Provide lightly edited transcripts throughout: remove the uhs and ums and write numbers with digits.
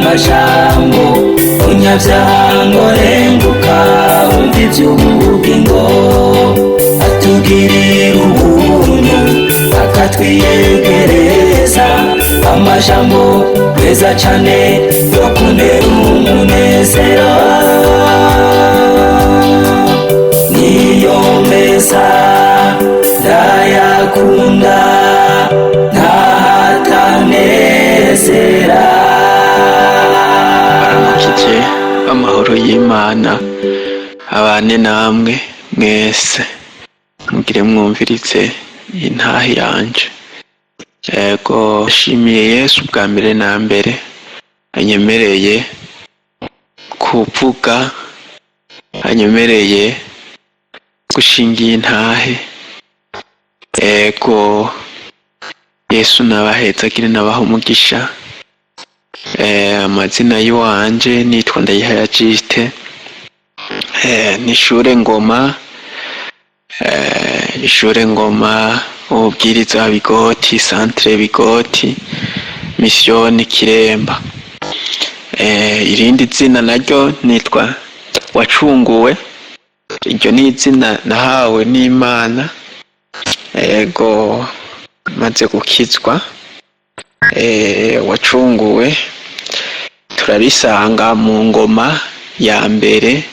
Amajambo munyabyaha ngo renguka wumva iby'ubugingo, atugirira ubuntu akatwiyegereza amajambo meza cane yo kuntera umunezero, niyo meza ndayakunda ntahatanezera. Baramukije, amahoro y'Imana abane namwe mwese. Mugire mwumviritse intahe yanje. Ego, nshimiye Yesu bwa mbere na mbere anyemereye kuvuga, anyemereye gushinga iyi ntahe. Ego, Yesu nabahezagire, nabaha umugisha. Amazina y'iwanje nitwa Ndayihaya Juste. N'ishure Ngoma, ishure Ngoma, ububwiriza Bigoti, centre Bigoti, misiyoni Kiremba. Irindi zina naryo nitwa Wacunguwe, iryo ni izina nahawe n'Imana. Ego, maze gukizwa. Wacunguwe turarisanga mu Ngoma ya mbere,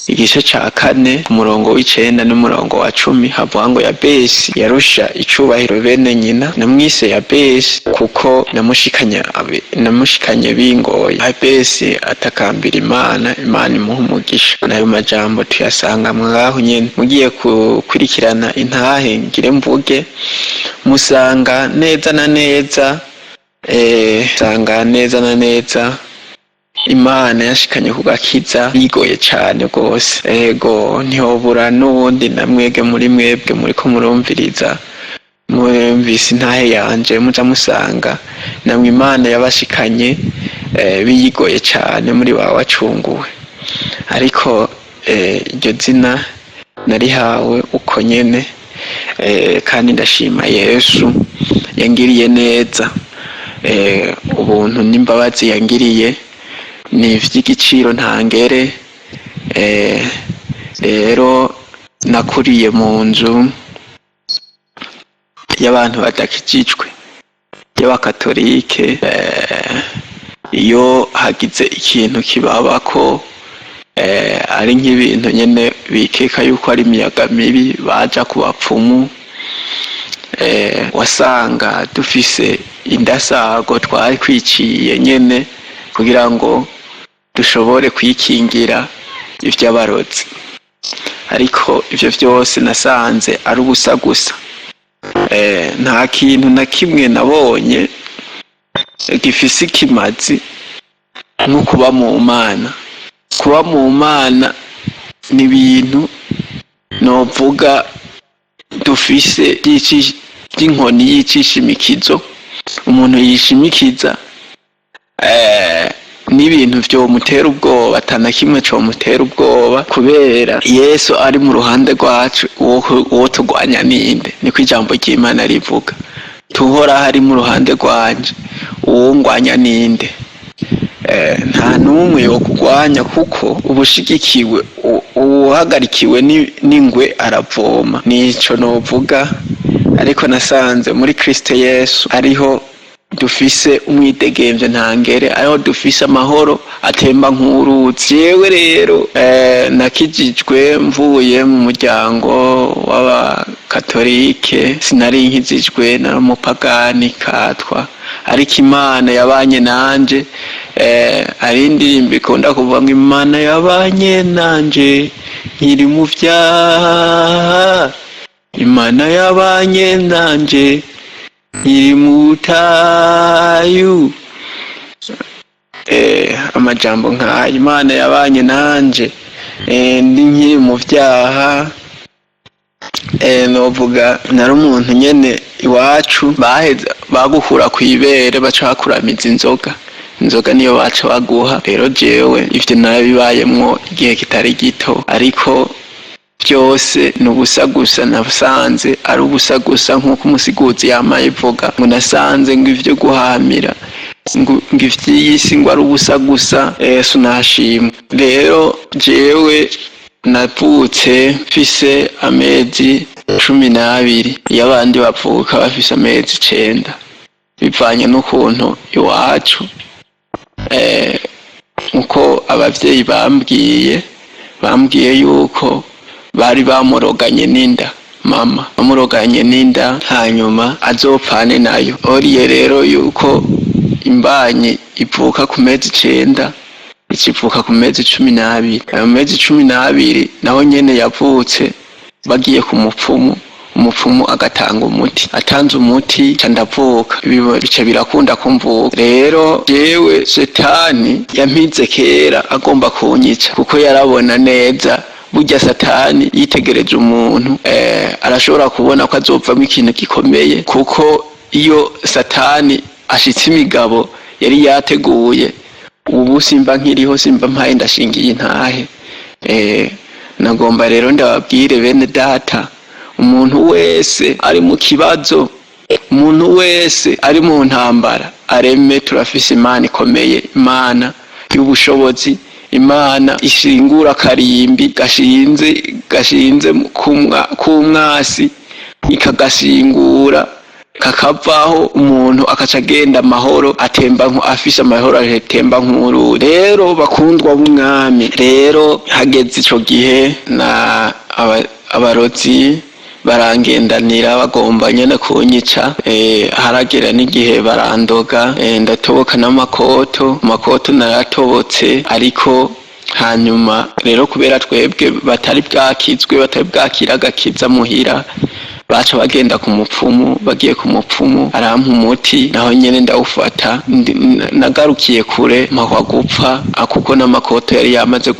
igice ca 4, ku murongo w'9 n'umurongo wa 10, havuga ngo: "Yabesi yarusha icubahiro bene nyina, namwise Yabesi kuko namushikanye bingoye. Yabesi atakambira Imana, Imana imuha umugisha." N'ayo majambo tuyasanga mwaho nyene. Mugiye gukurikirana intahe ngire mvuge, musanga neza na neza, sanga neza na neza Imana yashikanye ku gakiza bigoye cane rwose. Ego, ntihobura n'uwundi namwege muri mwebwe muriko murumviriza, murumvise intahe yanje, muja musanga namwe Imana yabashikanye biyigoye cane muri ba wacunguwe. Ariko iryo zina narihawe uko nyene, kandi ndashima Yesu yangiriye neza. Ubuntu n'imbabazi yangiriye ni ivy'igiciro ntangere. Rero nakuriye mu nzu y'abantu badakijijwe, y'abakatolike. Iyo hagize ikintu kibabako, ari nk'ibintu nyene bikeka yuko ari imiyaga mibi, baja ku bapfumu. Wasanga dufise indasago twari kwiciye nyene kugira ngo dushobore kwikingira ivy'abarozi, ariko ivyo vyose nasanze ari ubusa gusa. Nta kintu na kimwe nabonye gifise ikimazi nko kuba mu Mana. Kuba mu Mana ni ibintu novuga dufise by'inkoni y'icishimikizo umuntu yishimikiza, n'ibintu vyomutera ubwoba atana kimwe comutera ubwoba, kubera Yesu ari mu ruhande rwacu, uwo turwanya ninde? Niko ijambo ry'Imana rivuga: "Tuhoraho ari mu ruhande rwanje, uwungwanya ninde?" Nta n'umwe yokugwanya kuko ubushigikiwe. Uwuhagarikiwe n'ingwe aravoma, nico novuga. Ariko nasanze muri Kristo Yesu ariho dufise umwidegemvyo ntangere, ariho dufise amahoro atemba nk'uruzi. Jewe rero nakijijwe mvuye mu muryango w'abakatolike, sinari nkizijwe, nari umupagani katwa, ariko Imana yabanye nanje. Hari indirimbo ikunda kuvuga ngo: "Imana yabanye nanje nkiri mu vyaha, Imana yabanye nanje nkiri mu butayu." Amajambo nk'ayo: Imana yabanye nanje ndi nkiri mu vyaha. Novuga nari umuntu nyene iwacu baheza bagukura kw'ibere, baca bakuramiza inzoga. Inzoga niyo baca baguha. Rero jewe ivyo narabibayemwo igihe kitari gito, ariko byose ni ubusa gusa. Nasanze ari ubusa gusa, nk'uko umusiguzi yama ivuga ngo: "Nasanze ngo ivyo guhamira ngo ivy'iyi si ngo ari ubusa gusa. Yesu nashimwe. Rero jewe navutse mfise amezi 12, iyo abandi bavuka bafise amezi 9, bivanye n'ukuntu iwacu, uko abavyeyi bambwiye yuko bari bamuroganye n'inda, mama bamuroganye n'inda, hanyuma azopfane nayo. Oriye rero yuko imbanyi ivuka ku mezi 9, ikivuka ku mezi 12. Ayo mezi 12 naho nyene yavutse bagiye ku mupfumu, umupfumu agatanga umuti, atanze umuti ca ndavuka, bica birakunda kumvuka. Rero jewe Shetani yampize kera agomba kunyica, kuko yarabona neza. Burya Satani yitegereje umuntu, arashobora kubona ko azovamwo ikintu gikomeye, kuko iyo Satani ashitse imigabo yari yateguye, ubu simba nkiriho, simba mpaye ndashingiye intahe. Nagomba rero ndababwire bene data, umuntu wese ari mu kibazo, umuntu wese ari mu ntambara, areme. Turafise Imana ikomeye, Imana y'ubushobozi, Imana ishingura akarimbi gashinze k'umwasi, ikagashingura kakavaho, umuntu akaca agenda amahoro, atemba afise amahoro, atemba nk'uruzi. Rero bakundwa b'umwami, rero hageze ico gihe na abarozi barangendanira, bagomba nyene kunyica. Haragera n'igihe barandoga, ndatoboka n'amakoto, amakoto naratobotse. Ariko hanyuma rero, kubera twebwe batari bwakizwe, batari bwakira agakiza muhira, baca bagenda ku mupfumu. Bagiye ku mupfumu, arampa umuti, naho nyene ndawufata. Nagarukiye kure, mpakwa gupfa, kuko n'amakoto yari yamaze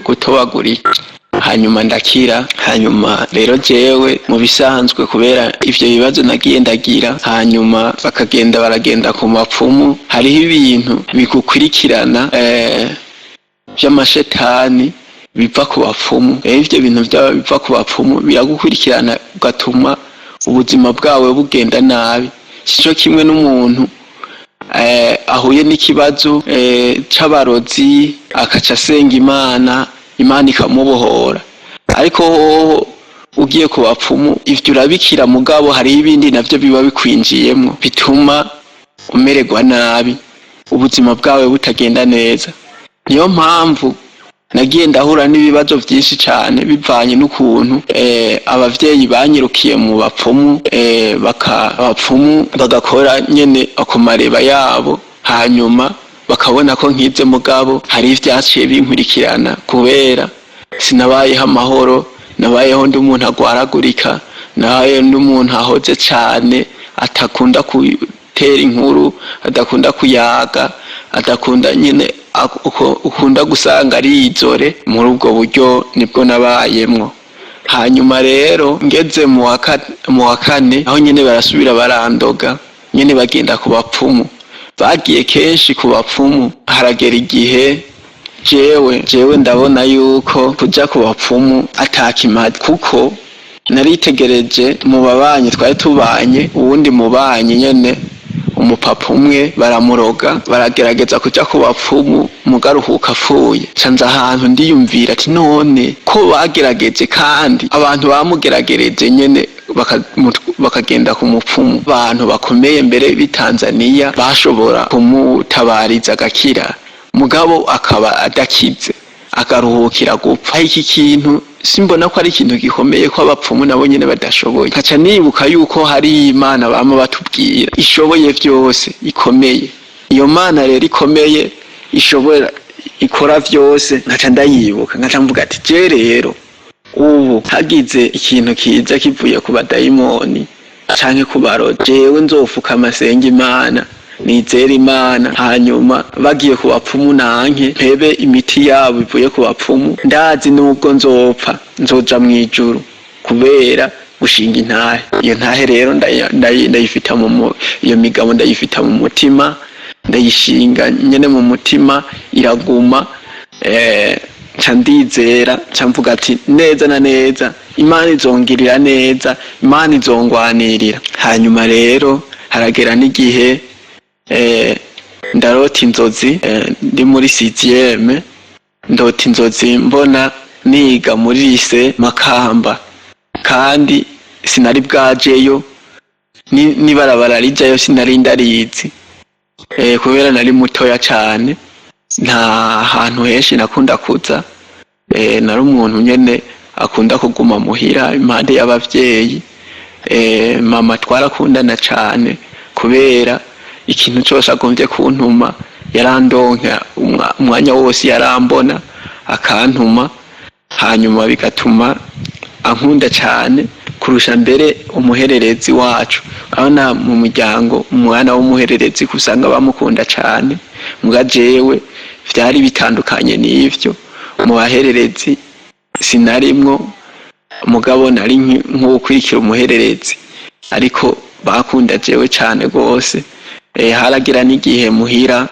gutobagurika. Hanyuma ndakira. Hanyuma rero jewe mu bisanzwe, kubera ivyo bibazo nagiye ndagira, hanyuma bakagenda baragenda ku mapfumu, hariho ibintu bigukurikirana vy'amashetani biva ku bapfumu. Rero ivyo bintu vyaba biva ku bapfumu biragukurikirana, ugatuma ubuzima bwawe bugenda nabi. Sico kimwe n'umuntu ahuye n'ikibazo c'abarozi, akaca asenga Imana, Imana ikamubohora. Ariko hoho ugiye ku bapfumu, ivyo urabikira, mugabo hariho ibindi navyo biba bikwinjiyemwo bituma umererwa nabi, ubuzima bwawe butagenda neza. Niyo mpamvu nagiye ndahura n'ibibazo vyinshi cane, bivanye n'ukuntu abavyeyi banyirukiye mu bapfumu, baka abapfumu bagakora nyene ako mareba yabo, hanyuma bakabona ko nkize, mugabo hari ivyaciye binkurikirana, kubera sinabayeho amahoro. Nabayeho ndi umuntu agwaragurika, nabayeho ndi umuntu ahoze cane, atakunda gutera inkuru, adakunda kuyaga, adakunda nyene ukunda gusanga arizore. Muri ubwo buryo nibwo nabayemwo. Hanyuma rero ngeze mu wa kane, aho nyene barasubira barandoga nyene, bagenda ku bapfumu. Bagiye kenshi ku bapfumu. Haragera igihe jewe ndabona yuko kuja ku bapfumu atakimaze, kuko naritegereje mu babanyi twari tubanye, uwundi mubanyi nyene, umupapa umwe, baramuroga, baragerageza kuja ku bapfumu, mugaruhuka apfuye. Canza ahantu ndiyumvira ati: none ko bagerageje, kandi abantu bamugeragereje nyene bakagenda ku mupfumu, abantu bakomeye mbere b'i Tanzania bashobora kumutabariza agakira, mugabo akaba adakize, akaruhukira gupfa. Iki kintu simbona ko ari ikintu gikomeye, ko abapfumu nabo nyene badashoboye. Nkaca nibuka yuko hari Imana bama batubwira ishoboye vyose, ikomeye. Iyo Mana rero ikomeye, ishobora, ikora vyose, nkaca ndayibuka, nkaca mvuga ati: je rero ubu hagize ikintu kiza kivuye ku badayimoni canke ku barozi, jewe nzofukama senga Imana, nizera Imana. Hanyuma bagiye ku bapfumu, nanke mpebe imiti yabo ivuye ku bapfumu. Ndazi nubwo nzopfa, nzoja mw'ijuru kubera gushinga intahe. Iyo ntahe rero ndayifita iyo migabo ndayifita mu mutima, ndayishinga nyene mu mutima, iraguma. Nca ndizera, nca mvuga ati: neza na neza Imana izongirira neza, Imana izongwanirira. Hanyuma rero haragera n'igihe Ndarota inzozi ndi muri sixième, ndota inzozi mbona niga muri lycée Makamba, kandi sinari bwajeyo, n'ibarabara rijayo sinari ndarizi, kubera nari mutoya cane, nta hantu henshi nakunda kuza. Nari umuntu nyene akunda kuguma muhira impande y'abavyeyi. Mama twarakundana cane, kubera ikintu cose agomvye kuntuma yarandonka umwanya wose, yarambona akantuma, hanyuma bigatuma ankunda cane kurusha mbere umuhererezi wacu. Urabona mu muryango umwana w'umuhererezi usanga bamukunda cane, muga jewe vyari bitandukanye n'ivyo. Mu bahererezi sinarimwo, mugabo nari nk'uwukurikira umuhererezi, ariko bakunda jewe cane gose. Haragera n'igihe muhira,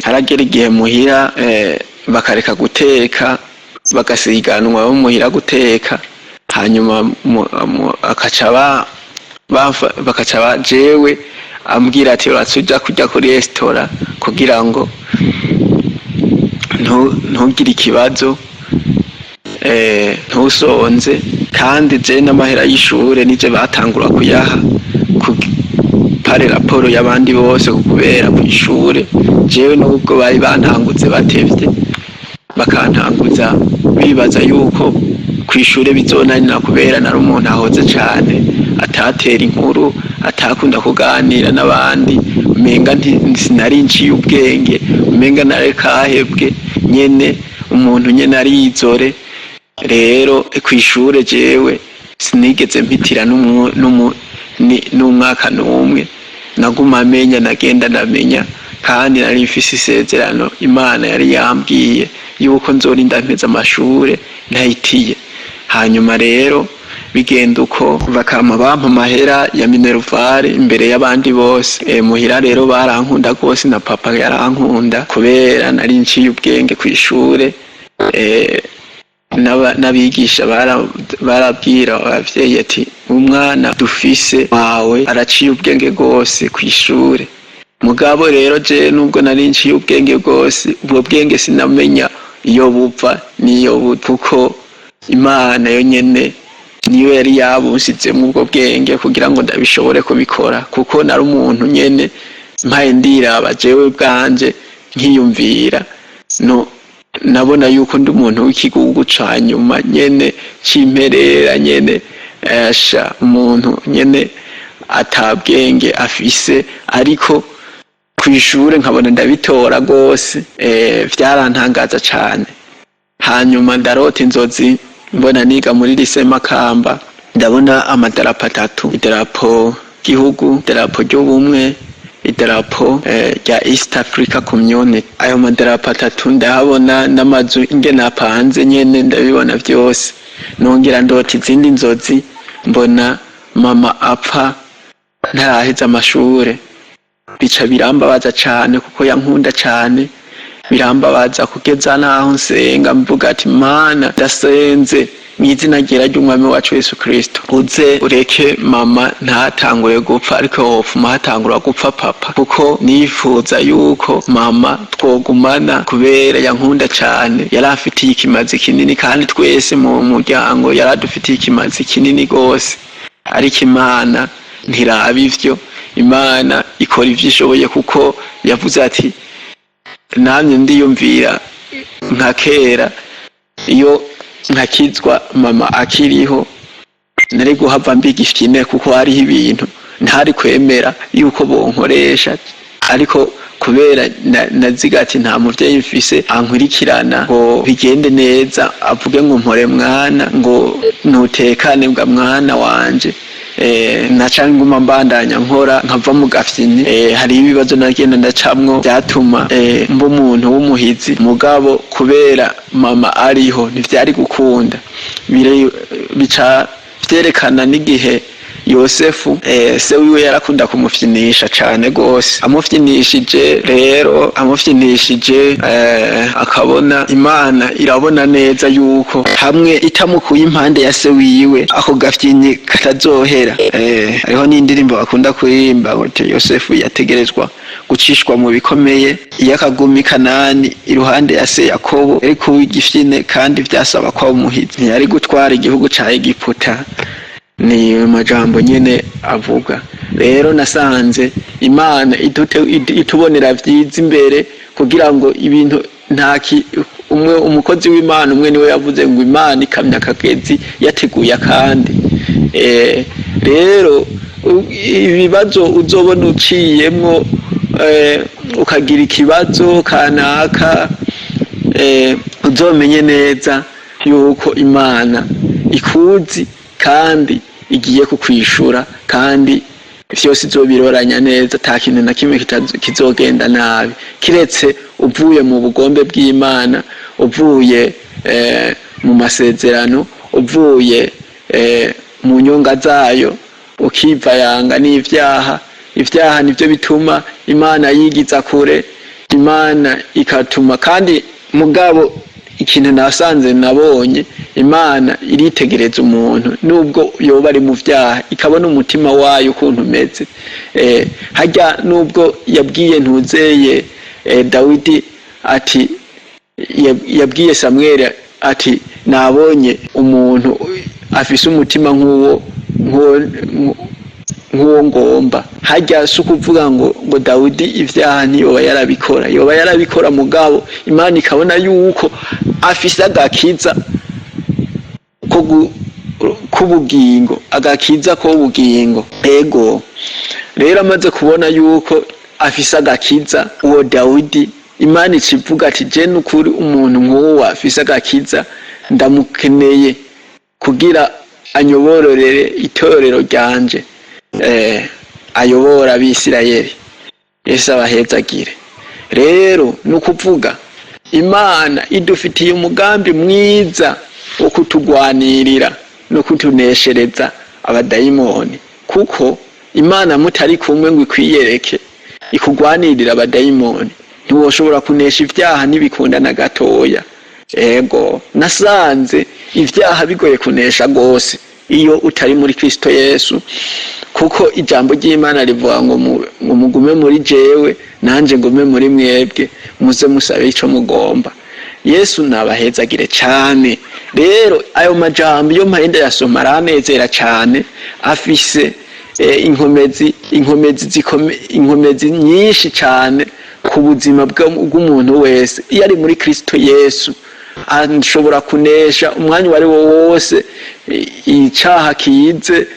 haragera igihe muhira bakareka guteka, bagasiganwa bo muhira guteka, hanyuma akaca bakaca jewe ambwira ati: "Uraza kurya kuri resitora kugira ngo ntugire ikibazo, ntusonze." Kandi je n'amahera y'ishure nije batangura kuyaha par rapport y'abandi bose, kubera kw'ishure jewe nubwo bari bantanguze batevye, bakantanguza bibaza yuko kw'ishure bizonanira, kubera nari umuntu ahoze cane, atatera inkuru, atakunda kuganira n'abandi, umenga sinari nciye ubwenge, umenga nari kahebwe nyene, umuntu nyene arizore. Rero kw'ishure jewe sinigeze mpitira n'umwaka n'umwe. Naguma menya, nagenda ndamenya, kandi nari mfise isezerano Imana yari yambwiye yuko nzorinda mpeza amashure ntahitiye. Hanyuma rero bigenda uko, bakama bampa amahera ya minerval imbere y'abandi bose. Muhira rero barankunda rwose, na papa yarankunda kubera nari nciye ubwenge kw'ishure. N'abigisha barabwira abavyeyi ati: "Umwana dufise wawe araciye ubwenge rwose kw'ishure." Mugabo rero je nubwo nari nciye ubwenge bwose, ubwo bwenge sinamenya iyo buva n'iyo buva, kuko Imana yo nyene niyo yari yabunsizemwo ubwo bwenge kugira ngo ndabishobore kubikora, kuko nari umuntu nyene mpaye ndiraba jewe bwanje nkiyumvira, no nabona yuko ndi umuntu w'ikigugu ca nyuma nyene c'imperera nyene, esha umuntu nyene atabwenge afise, ariko kw'ishure nkabona ndabitora rwose. Vyarantangaza cane. Hanyuma ndarota inzozi mbona niga muri lycée Makamba, ndabona amadarapo atatu: idarapo ry'igihugu, idarapo ry'ubumwe, idarapo rya East Africa Community. Ayo madarapo atatu ndahabona, n'amazu ingene apanze nyene ndabibona vyose. Nongera ndota izindi nzozi mbona mama apfa ntaraheza amashure. Bica birambabaza cane, kuko yankunda cane. Birambabaza kugeza naho nsenga mvuga ati: "Mana, ndasenze mw'izina ryera ry'umwami wacu Yesu Kristo, uze ureke mama ntatangure gupfa, ariko wofuma hatangura gupfa papa," kuko nifuza yuko mama twogumana, kubera yankunda cane, yari afitiye ikimazi kinini, kandi twese mu muryango yari adufitiye ikimazi kinini gose. Ariko Imana ntiraba ivyo, Imana ikora ivyo ishoboye, kuko yavuze ati namye ndiyumvira nka kera iyo nkakizwa mama akiriho, nari guhava mbigifyine, kuko hariho ibintu ntari kwemera yuko bonkoresha. Ariko kubera naziga ati nta muvyeyi mfise ankurikirana ngo bigende neza, avuge ngo mpore mwana, ngo nutekane bwa mwana wanje, naca nguma mbandanya nkora nkava mu gafyini. Hariho ibibazo nagenda ndacamwo byatuma mba umuntu w'umuhizi, mugabo kubera mama ariho ntivyari gukunda. Bica vyerekana n'igihe Yosefu, se wiwe yarakunda kumufyinisha cane gose. Amufyinishije rero, amufyinishije, akabona Imana irabona neza yuko hamwe itamukuye impande ya se wiwe, ako gafyinyi katazohera. Hariho n'indirimbo bakunda kuririmba ngo Yosefu yategerezwa gucishwa mu bikomeye, iyo akaguma i Kanani iruhande ya se Yakobo yari kuba igifyine, kandi vyasaba ko amuhiza, ntiyari gutwara igihugu ca Egiputa. Ni amajambo nyene avuga. Rero nasanze Imana itubonera vyiza imbere, kugira ngo ibintu ntaki umwe umukozi w'Imana umwe niwe yavuze ngo Imana ikamya akagezi yateguye akandi. Rero ibibazo uzobona uciyemwo, ukagira ikibazo kanaka, uzomenye neza yuko Imana ikuzi kandi igiye kukwishura, kandi vyose izobiroranya neza, ata kintu na kimwe kizogenda nabi, kiretse uvuye mu bugombe bw'Imana, uvuye mu masezerano, uvuye mu nyonga zayo, ukivayanga n'ivyaha. Ivyaha nivyo bituma Imana yigiza kure, Imana ikatuma. Kandi mugabo ikintu nasanze, nabonye Imana iritegereza umuntu nubwo yoba ari mu vyaha, ikabona umutima wayo ukuntu umeze. Harya nubwo yabwiye ntuzeye, Dawidi ati, yabwiye Samweli ati: "Nabonye umuntu afise umutima nk'uwo ngomba." Harya si ukuvuga ngo Dawidi ivyaha ntiyoba yarabikora, yoba yarabikora, mugabo Imana ikabona yuko afise agakiza k'ubugingo, agakiza k'ubugingo. Ego rero, amaze kubona yuko afise agakiza uwo Dawidi, Imana ikivuga ati: "Je nukuri umuntu nk'uwo afise agakiza ndamukeneye kugira anyobororere itorero ryanje, ayobora Abisirayeli." Yesu abahezagire. Rero ni ukuvuga Imana idufitiye umugambi mwiza wo kutugwanirira no kutuneshereza abadayimoni, kuko Imana mutari kumwe ngo ikwiyereke, ikugwanirira abadayimoni, ntiwoshobora kunesha ivyaha, ntibikunda na gatoya. Ego, nasanze ivyaha bigoye kunesha gose iyo utari muri Kristo Yesu, kuko ijambo ry'Imana rivuga ngo mugume muri jewe, nanje ngume muri mwebwe, muze musabe ico mugomba. Yesu nabahezagire cane. Rero ayo majambo iyo mpaye ndayasoma aranezera cane, afise inkomezi nyinshi cane ku buzima bw'umuntu wese. Iyo ari muri Kristo Yesu ashobora kunesha umwanya uwo ari wo wose, icaha kize,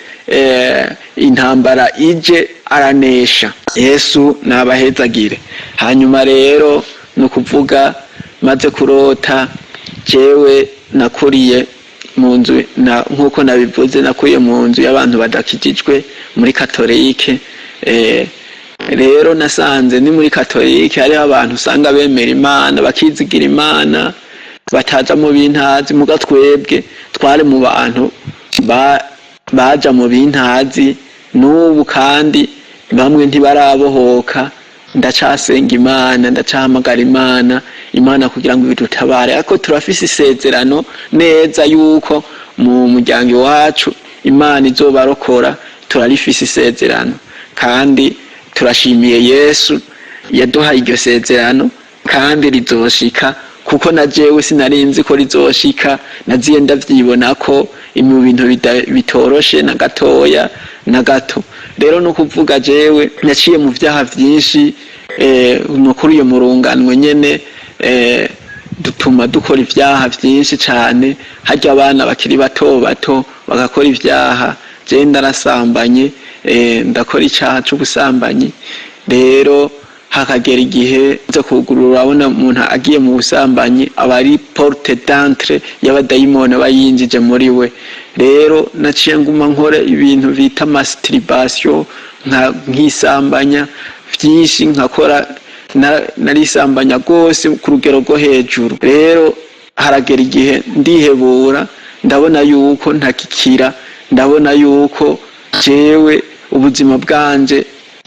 intambara ije, aranesha. Yesu nabahezagire. Hanyuma rero ni ukuvuga maze kurota, jewe nakuriye mu nzu nk'uko nabivuze, nakuriye mu nzu y'abantu badakijijwe, muri katolike. Rero nasanze ni muri katolike hariho abantu usanga bemera Imana, bakizigira Imana, bataja mu bintazi. Muga twebwe twari mu bantu baja mu bintazi. N'ubu kandi bamwe ntibarabohoka. Ndacasenga Imana, ndacahamagara Imana kugira ngo ibidutabare, ariko turafise isezerano neza yuko mu muryango iwacu Imana izobarokora. Turarifise isezerano, kandi turashimiye Yesu yaduhaye iryo sezerano, kandi rizoshika, kuko na jewe sinarinzi ko rizoshika. Naziye ndavyibona ko mu bintu bitoroshe na gatoya na gato. Rero no kuvuga jewe naciye mu vyaha vyinshi, no kuri iyo murunganwe nyene, dutuma dukora ivyaha vyinshi cane. Harya abana bakiri bato bato bagakora ivyaha. Je ndarasambanye, ndakora icaha c'ubusambanyi. Rero hakagera igihe zo kugurura, urabona umuntu agiye mu busambanyi aba ari porte d'entrée y'abadayimoni, aba yinjije muri we. Rero naciye nguma nkora ibintu bita masturbation, nkisambanya vyinshi, nkakora narisambanya rwose ku rugero rwo hejuru. Rero haragera igihe ndihebura, ndabona yuko ntakikira, ndabona yuko Jewe ubuzima bwanje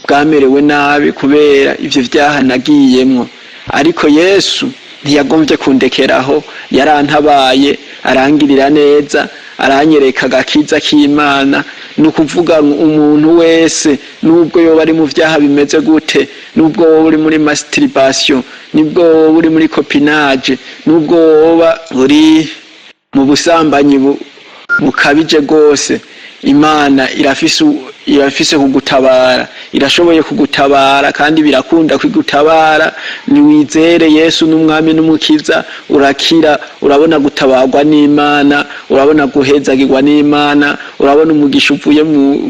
bwamerewe nabi kubera ivyo vyaha nagiyemwo, ariko Yesu ntiyagomvye kundekeraho. Yarantabaye, arangirira neza, aranyereka agakiza k'Imana. Ni ukuvuga ngo umuntu wese, nubwo yoba ari mu vyaha bimeze gute, nubwo woba uri muri masturbation, nubwo woba uri muri copinage, nubwo woba uri mu busambanyi bukabije rwose, Imana irafise kugutabara, irashoboye kugutabara, kandi birakunda kwigutabara. Niwizere Yesu n'Umwami n'Umukiza, urakira. Urabona gutabarwa n'Imana, urabona guhezagirwa n'Imana, urabona umugisha uvuye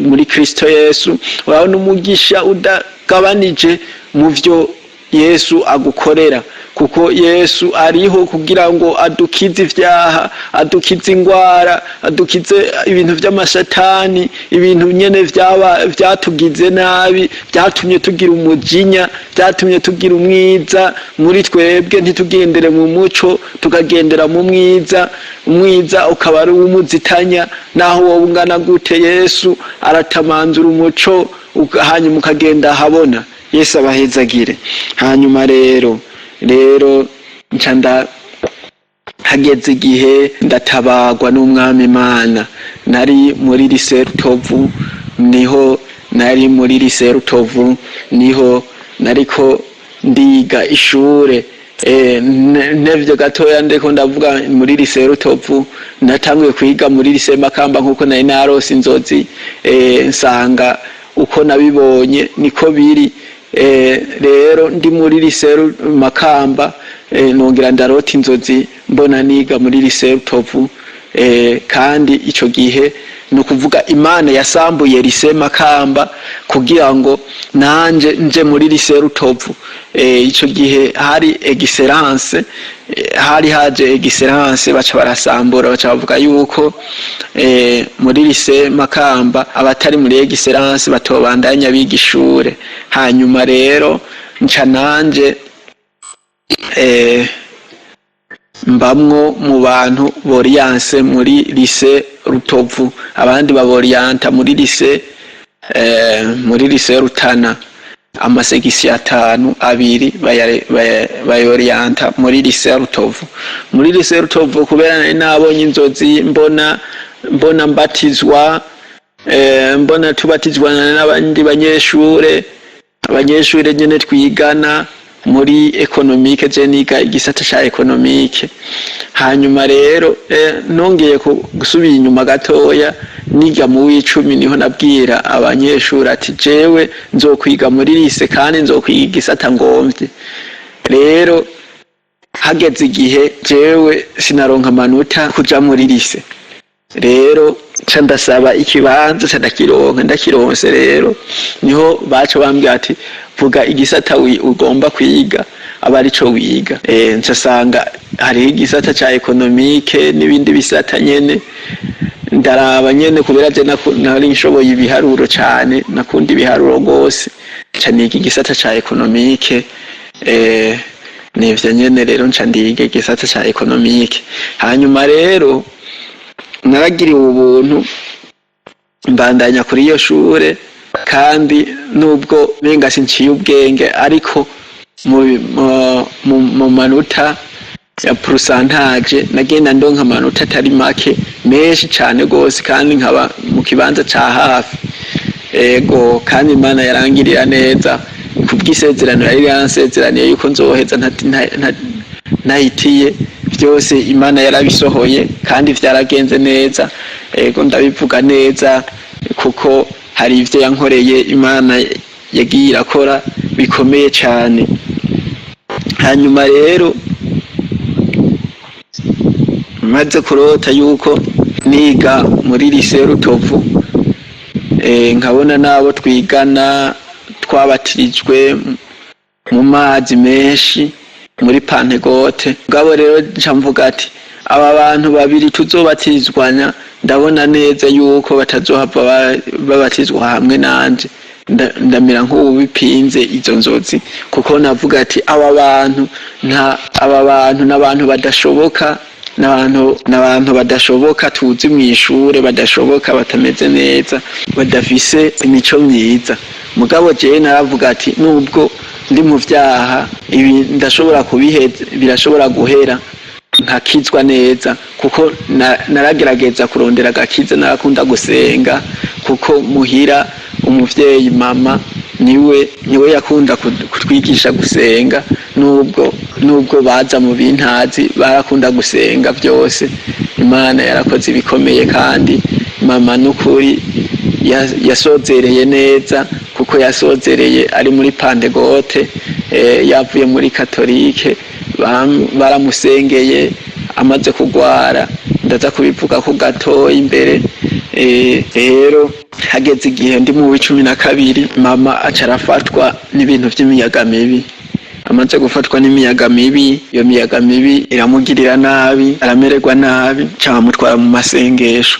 muri Kristo Yesu, urabona umugisha udagabanije mu vyo Yesu agukorera, kuko Yesu ariho kugira ngo adukize ivyaha, adukize ingwara, adukize ibintu vy'amashatani, ibintu nyene vyaba vyatugize nabi, vyatumye tugira umujinya, vyatumye tugira umwiza muri twebwe, ntitugendere mu muco, tukagendera mu mwiza. Umwiza ukaba ari uw'umuzitanya. Naho wowe ungana gute, Yesu aratamanzura umuco, hanyuma ukagenda ahabona. Yesu abahezagire. Hanyuma rero nca nda hageze igihe ndatabagwa n'Umwami Imana. Nari muri lycée Rutovu, niho nari muri lycée Rutovu, niho nariko ndiga ishure. Ntevye gatoya, ndiko ndavuga muri lycée Rutovu. Natanguye kwiga muri lycée Makamba nkuko nari narose inzozi, nsanga uko nabibonye niko biri. Rero ndi muri lycée Makamba, nongera ndarota inzozi mbona niga muri lycée Rutovu. Kandi ico gihe ni ukuvuga Imana yasambuye lycée Makamba kugira ngo nanje nje muri lycée Rutovu. Ico gihe hari excellence, hari haje excellence, baca barasambura, baca bavuga yuko muri lycée Makamba abatari muri excellence batobandanya biga ishure. Hanyuma rero nca nanje mbamwo mu bantu boriyanse muri lycée Rutovu, abandi baboriyanta muri lycée Rutana. Amasegisi atanu, abiri bayoriyanta muri lycée Rutovu. Muri lycée Rutovu, kubera nari nabonye inzozi mbona mbatizwa, mbona tubatizwa n'abandi banyeshure, abanyeshure nyene twigana muri économique. Je niga igisata ca économique. Hanyuma rero nongeye gusubira inyuma gatoya, niga mu w'icumi, niho nabwira abanyeshuri ati: "Jewe nzokwiga muri lycée kandi nzokwiga igisata ngomvye." Rero hageze igihe jewe sinaronka amanota kuja muri lycée. Rero nca ndasaba ikibanza, nca ndakironka. Ndakironse rero, niho baca bambwira ati: "Vuga igisata ugomba kwiga, aba arico wiga." Nca sanga hariho igisata ca économique n'ibindi bisata nyene. Ndaraba nyene, kubera je nari nshoboye ibiharuro cane, nakunda ibiharuro gose, nca niga igisata ca économique. Nivyo nyene rero, nca ndiga igisata ca économique. Hanyuma rero naragiriwe ubuntu, mbandanya kuri iyo shure, kandi nubwo menga sinciye ubwenge, ariko mu manota ya pourcentage nagenda ndonka amanota atari make, menshi cane gose, kandi nkaba mu kibanza ca hafi. Ego, kandi Imana yarangirira neza kubw'isezerano yari yansezeraniye yuko nzoheza ntahitiye. Byose Imana yarabisohoye kandi vyaragenze neza. Ego, ndabivuga neza kuko hari ivyo yankoreye, Imana yagiye irakora bikomeye cane. Hanyuma rero maze kurota yuko niga muri lycée Rutovu, nkabona n'abo twigana twabatirijwe mu mazi menshi muri Pentecôte. Mugabo rero nca mvuga ati: "Aba bantu babiri tuzobatirizwanya, ndabona neza yuko batazohava babatizwa hamwe nanje." Ndamera nk'uwubipinze izo nzozi, kuko navuga ati: "Aba bantu nta, aba bantu n'abantu badashoboka." N'abantu badashoboka tuzi mw'ishure, badashoboka, batameze neza, badafise imico myiza. Mugabo jewe naravuga ati nubwo ndi mu vyaha, ibi ndashobora kubiheza, birashobora guhera nkakizwa neza, kuko naragerageza kurondera agakiza. Narakunda gusenga, kuko muhira umuvyeyi mama niwe yakunda kutwigisha gusenga. Nubwo baza mu bintazi, barakunda gusenga byose. Imana yarakoze ibikomeye, kandi mama n'ukuri yasozereye neza, kuko yasozereye ari muri Pantegote, yavuye muri Katolike. Baramusengeye amaze kugwara, ndaza kubivuga ko gatoya imbere. Rero hageze igihe ndi mu w'12, mama aca arafatwa n'ibintu vy'imiyaga mibi. Amaze gufatwa n'imiyaga mibi, iyo miyaga mibi iramugirira nabi, aramererwa nabi, ca bamutwara mu masengesho.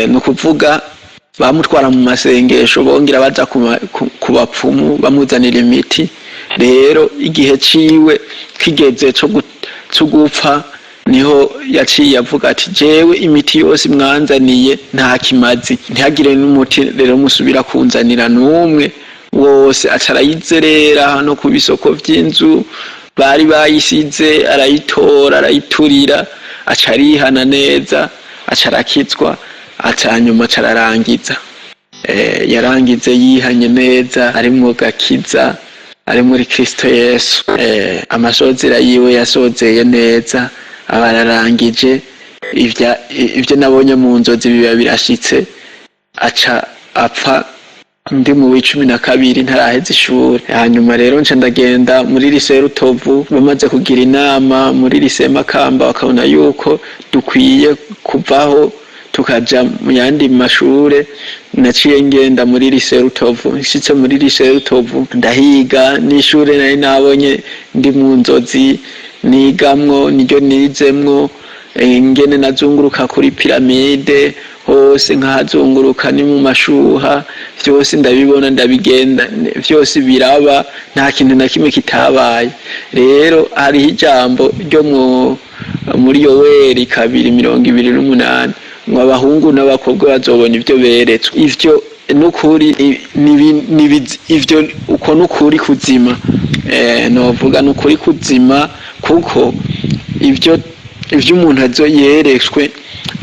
Ni ukuvuga bamutwara mu masengesho, bongera baza ku bapfumu, bamuzanira imiti. Rero igihe ciwe kigeze co gupfa, niho yaciye avuga ati: "Jewe imiti yose mwanzaniye nta kimazi, ntihagire n'umuti rero musubira kunzanira n'umwe wose." Aca arayizerera hano ku bisoko vy'inzu bari bayisize, arayitora, arayiturira, aca arihana neza, aca arakizwa, aca hanyuma aca ararangiza. Yarangize yihanye neza, ari mu gakiza, ari muri Kristo Yesu. Amasozera yiwe yasozeye neza, aba ararangije. Ivyo nabonye mu nzozi biba birashitse, aca apfa ndi mu w'12, ntaraheza ishuri. Hanyuma rero nca ndagenda muri lycée Rutovu. Bamaze kugira inama muri lycée Makamba, bakabona yuko dukwiye kuvaho tukaja mu yandi mashure. Naciye ngenda muri lycée Rutovu. Nshitse muri lycée Rutovu, ndahiga n'ishure nari nabonye ndi mu nzozi nigamwo, niryo nizemwo. Ingene nazunguruka kuri piramide hose, nkahazunguruka ni mu mashuha, vyose ndabibona, ndabigenda, vyose biraba, nta kintu na kimwe kitabaye. Rero hariho ijambo ryo muri Yoweri 2:28 ngo abahungu n'abakobwa bazobona ivyo beretswe. Ivyo nukuri ivyo uko nukuri kuzima. Novuga nukuri kuzima, kuko ivyo umuntu azo yeretswe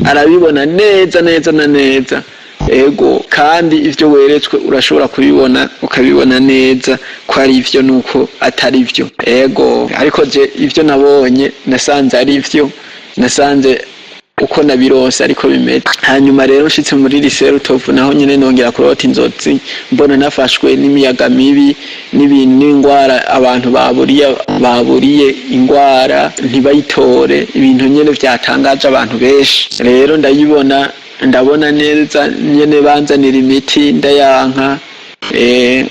arabibona neza neza na neza. Ego, kandi ivyo weretswe urashobora kubibona, ukabibona neza ko ari ivyo nuko atari vyo. Ego, ariko je ivyo nabonye nasanze ari vyo, nasanze uko nabirose ariko bimeze. Hanyuma rero nshitse muri lycée Rutovu, naho nyene nongera kurota inzozi, mbona nafashwe n'imiyaga mibi n'ibintu n'ingwara, abantu baburiye ingwara ntibayitore, ibintu nyene vyatangaje abantu benshi. Rero ndayibona, ndabona neza nyene banzanira imiti ndayanka.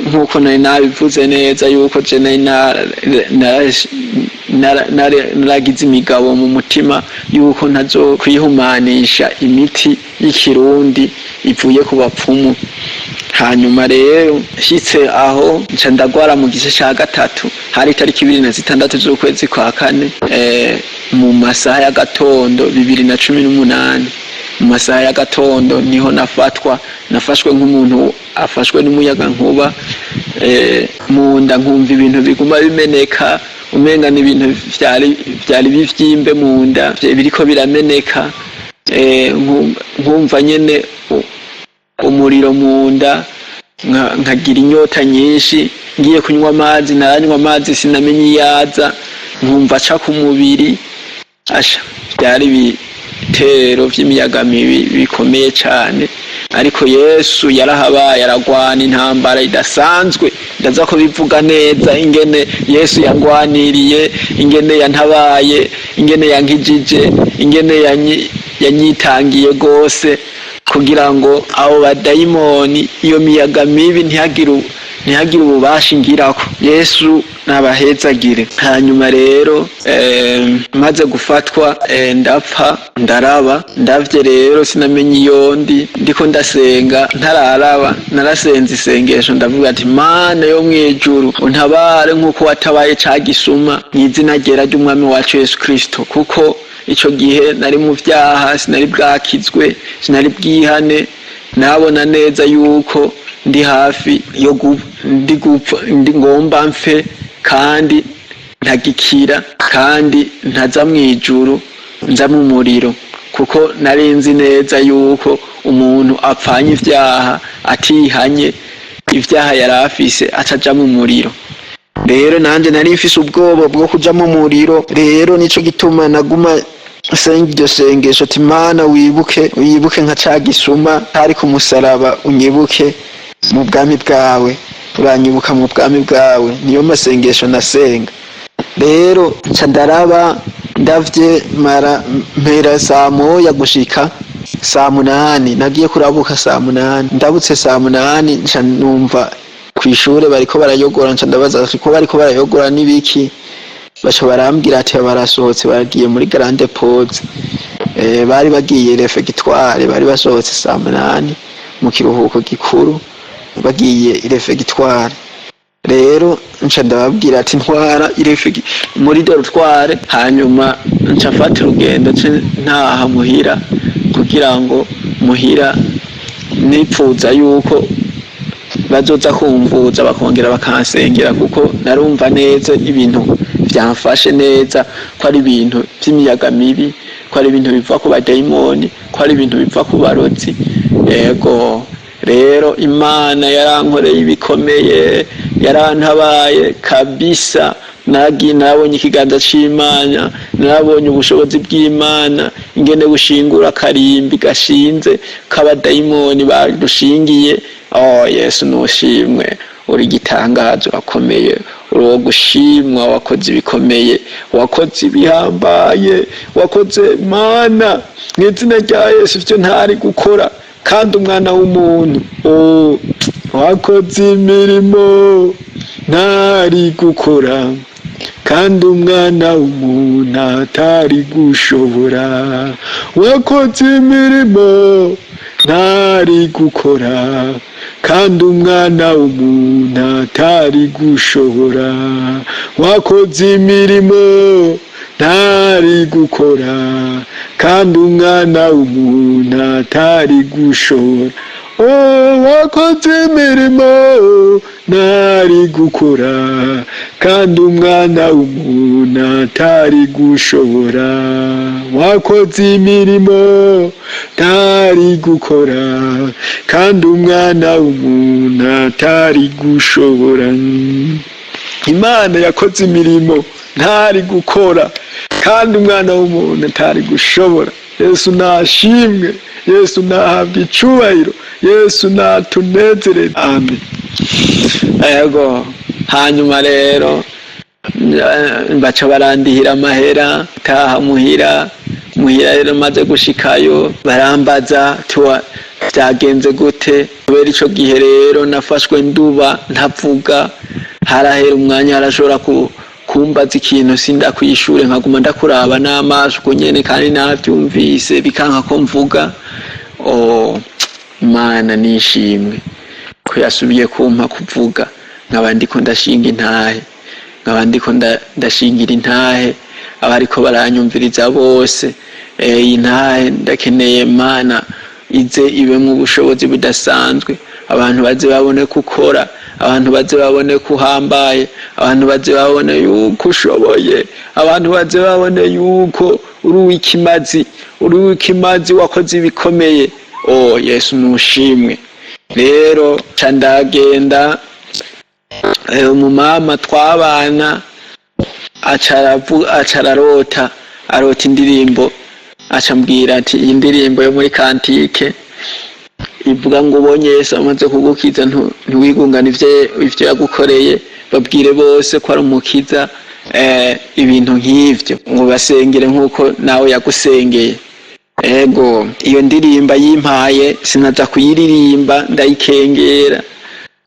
Nk'uko nari nabivuze neza yuko je nari naragize imigabo mu mutima yuko ntazo kwihumanisha imiti y'ikirundi ivuye ku bapfumu. Hanyuma rero nshitse aho, nca ndagwara mu gice ca gatatu. Hari itariki 26 z'ukwezi kwa kane, mu masaha y'agatondo, 2018, mu masaha y'agatondo niho nafatwa. Nafashwe nk'umuntu afashwe n'umuyaga nkuba, mu nda nkumva ibintu biguma bimeneka, umenga ni ibintu vyari bivyimbe mu nda biriko birameneka. Nkumva nyene umuriro mu nda, nkagira inyota nyinshi. Ngiye kunywa amazi, naranywa amazi sinamenye iyaza, nkumva aca ku mubiri. Asha, byari ibitero vy'imiyaga mibi bikomeye cane, ariko Yesu yarahabaye, aragwana intambara idasanzwe. Ndaza kubivuga neza ingene Yesu yangwaniriye, ingene yantabaye, ingene yankijije, ingene yanyitangiye gose kugira ngo abo badayimoni, iyo miyaga mibi ntihagire. ntihagire ububasha ingirako. Yesu nabahezagire. Hanyuma rero maze gufatwa, ndapfa ndaraba. Ndavye rero sinamenye iyo ndi. Ndiko ndasenga ntararaba, narasenze isengesho, ndavuga ati: "Mana yo mwijuru, untabare nk'uko watabaye ca gisuma, mw'izina ryera ry'umwami wacu Yesu Kristo." Kuko ico gihe nari mu vyaha, sinari bwakizwe, sinari bwihane. Nabona neza yuko ndi hafi yo ndi gupfa, ndi ngomba mfe, kandi ntagikira, kandi ntaza mw'ijuru, nza mu muriro, kuko nari nzi neza yuko umuntu apfanye ivyaha, atihanye ivyaha yari afise, acaja mu muriro. Rero nanje nari mfise ubwoba bwo kuja mu muriro. Rero nico gituma naguma senga iryo sengesho ati: "Mana, wibuke, wibuke nka ca gisuma kari ku musaraba, unyibuke mu bwami bwawe, uranyibuka mu bwami bwawe." Niyo masengesho nasenga. Rero nca ndaraba. Ndavye mara mpera saa 1 gushika saa 8. Nagiye kurabuka saa 8. Ndabutse saa 8, nca numva kw'ishure bariko barayogora. Nca ndabaza ati: "Ko bariko barayogora n'ibiki?" Baca barambwira ati: "Barasohotse, bagiye muri grande pause." Bari bagiye réfectoire, bari basohotse saa 8 mu kiruhuko gikuru, bagiye réfectoire. Rero nca ndababwira ati: "Ntwara muri dortoir." Hanyuma nca mfata urugendo, nce ntaha muhira, kugira ngo muhira nipfuza yuko bazoza kumvuza, bakongera bakansengera, kuko narumva neza ibintu vyamfashe neza ko ari ibintu vy'imiyaga mibi, ko ari ibintu biva ku badayimoni, ko ari ibintu biva ku barozi. Yego, rero Imana yarankoreye ibikomeye, yarantabaye kabisa. Naragiye narabonye ikiganza c'Imana, narabonye ubushobozi bw'Imana ingene bushingura akarimbi gashinze k'abadayimoni badushingiye. Oh Yesu, nushimwe, uri igitangaza, urakomeye, uri uwo gushimwa. Wakoze ibikomeye, wakoze ibihambaye, wakoze, Mana, mw'izina rya Yesu, ivyo ntari gukora kandi umwana w'umuntu. Oh, wakoze imirimo ntari gukora kandi umwana w'umuntu atari gushobora. Wakoze imirimo ntari gukora kandi umwana w'umuntu atari gushobora. Wakoze imirimo ntari gukora kandi umwana w'umuntu atari gushobora. Oh, wakoze imirimo ntari gukora kandi umwana w'umuntu atari gushobora. Wakoze imirimo ntari gukora kandi umwana w'umuntu atari gushobora. Imana yakoze imirimo ntari gukora kandi umwana w'umuntu atari gushobora. Yesu nashimwe, Yesu nahabwa icubahiro, Yesu natunezerere, amen. Ego, hanyuma rero baca barandihira amahera, taha muhira. Muhira rero maze gushikayo, barambaza tuwa byagenze gute? Kubera ico gihe rero nafashwe nduba, ntavuga, harahera umwanya, harashobora kumbaza ikintu sindakwishure, nkaguma ndakuraba n'amaso uko nyene, kandi navyumvise bikanka ko mvuga. Oh, Imana nishimwe ko yasubiye kumpa kuvuga, nkaba ndiko ndashinga intahe, nkaba ndiko ndashingira intahe abariko baranyumviriza bose. Iyi ntahe ndakeneye, Mana, ize ibemwo ubushobozi budasanzwe, abantu baze babone ko ukora, abantu baze babone ko uhambaye, abantu baze babone yuko ushoboye, abantu baze babone yuko uri uw'ikimazi, uri uw'ikimazi, wakoze ibikomeye. Oh Yesu, nushimwe. Rero ca ndagenda, umumama twabana aca ararota, arota indirimbo, aca ambwira ati: "Iyi ndirimbo yo muri cantique ivuga ngo ubonye Yesu amaze kugukiza, ntiwigungane ivyo yagukoreye, babwire bose ko ari umukiza." Ibintu nk'ivyo, ngo basengere nk'uko nawe yagusengeye. Ego, iyo ndirimba yimpaye sinaza kuyiririmba, ndayikengera.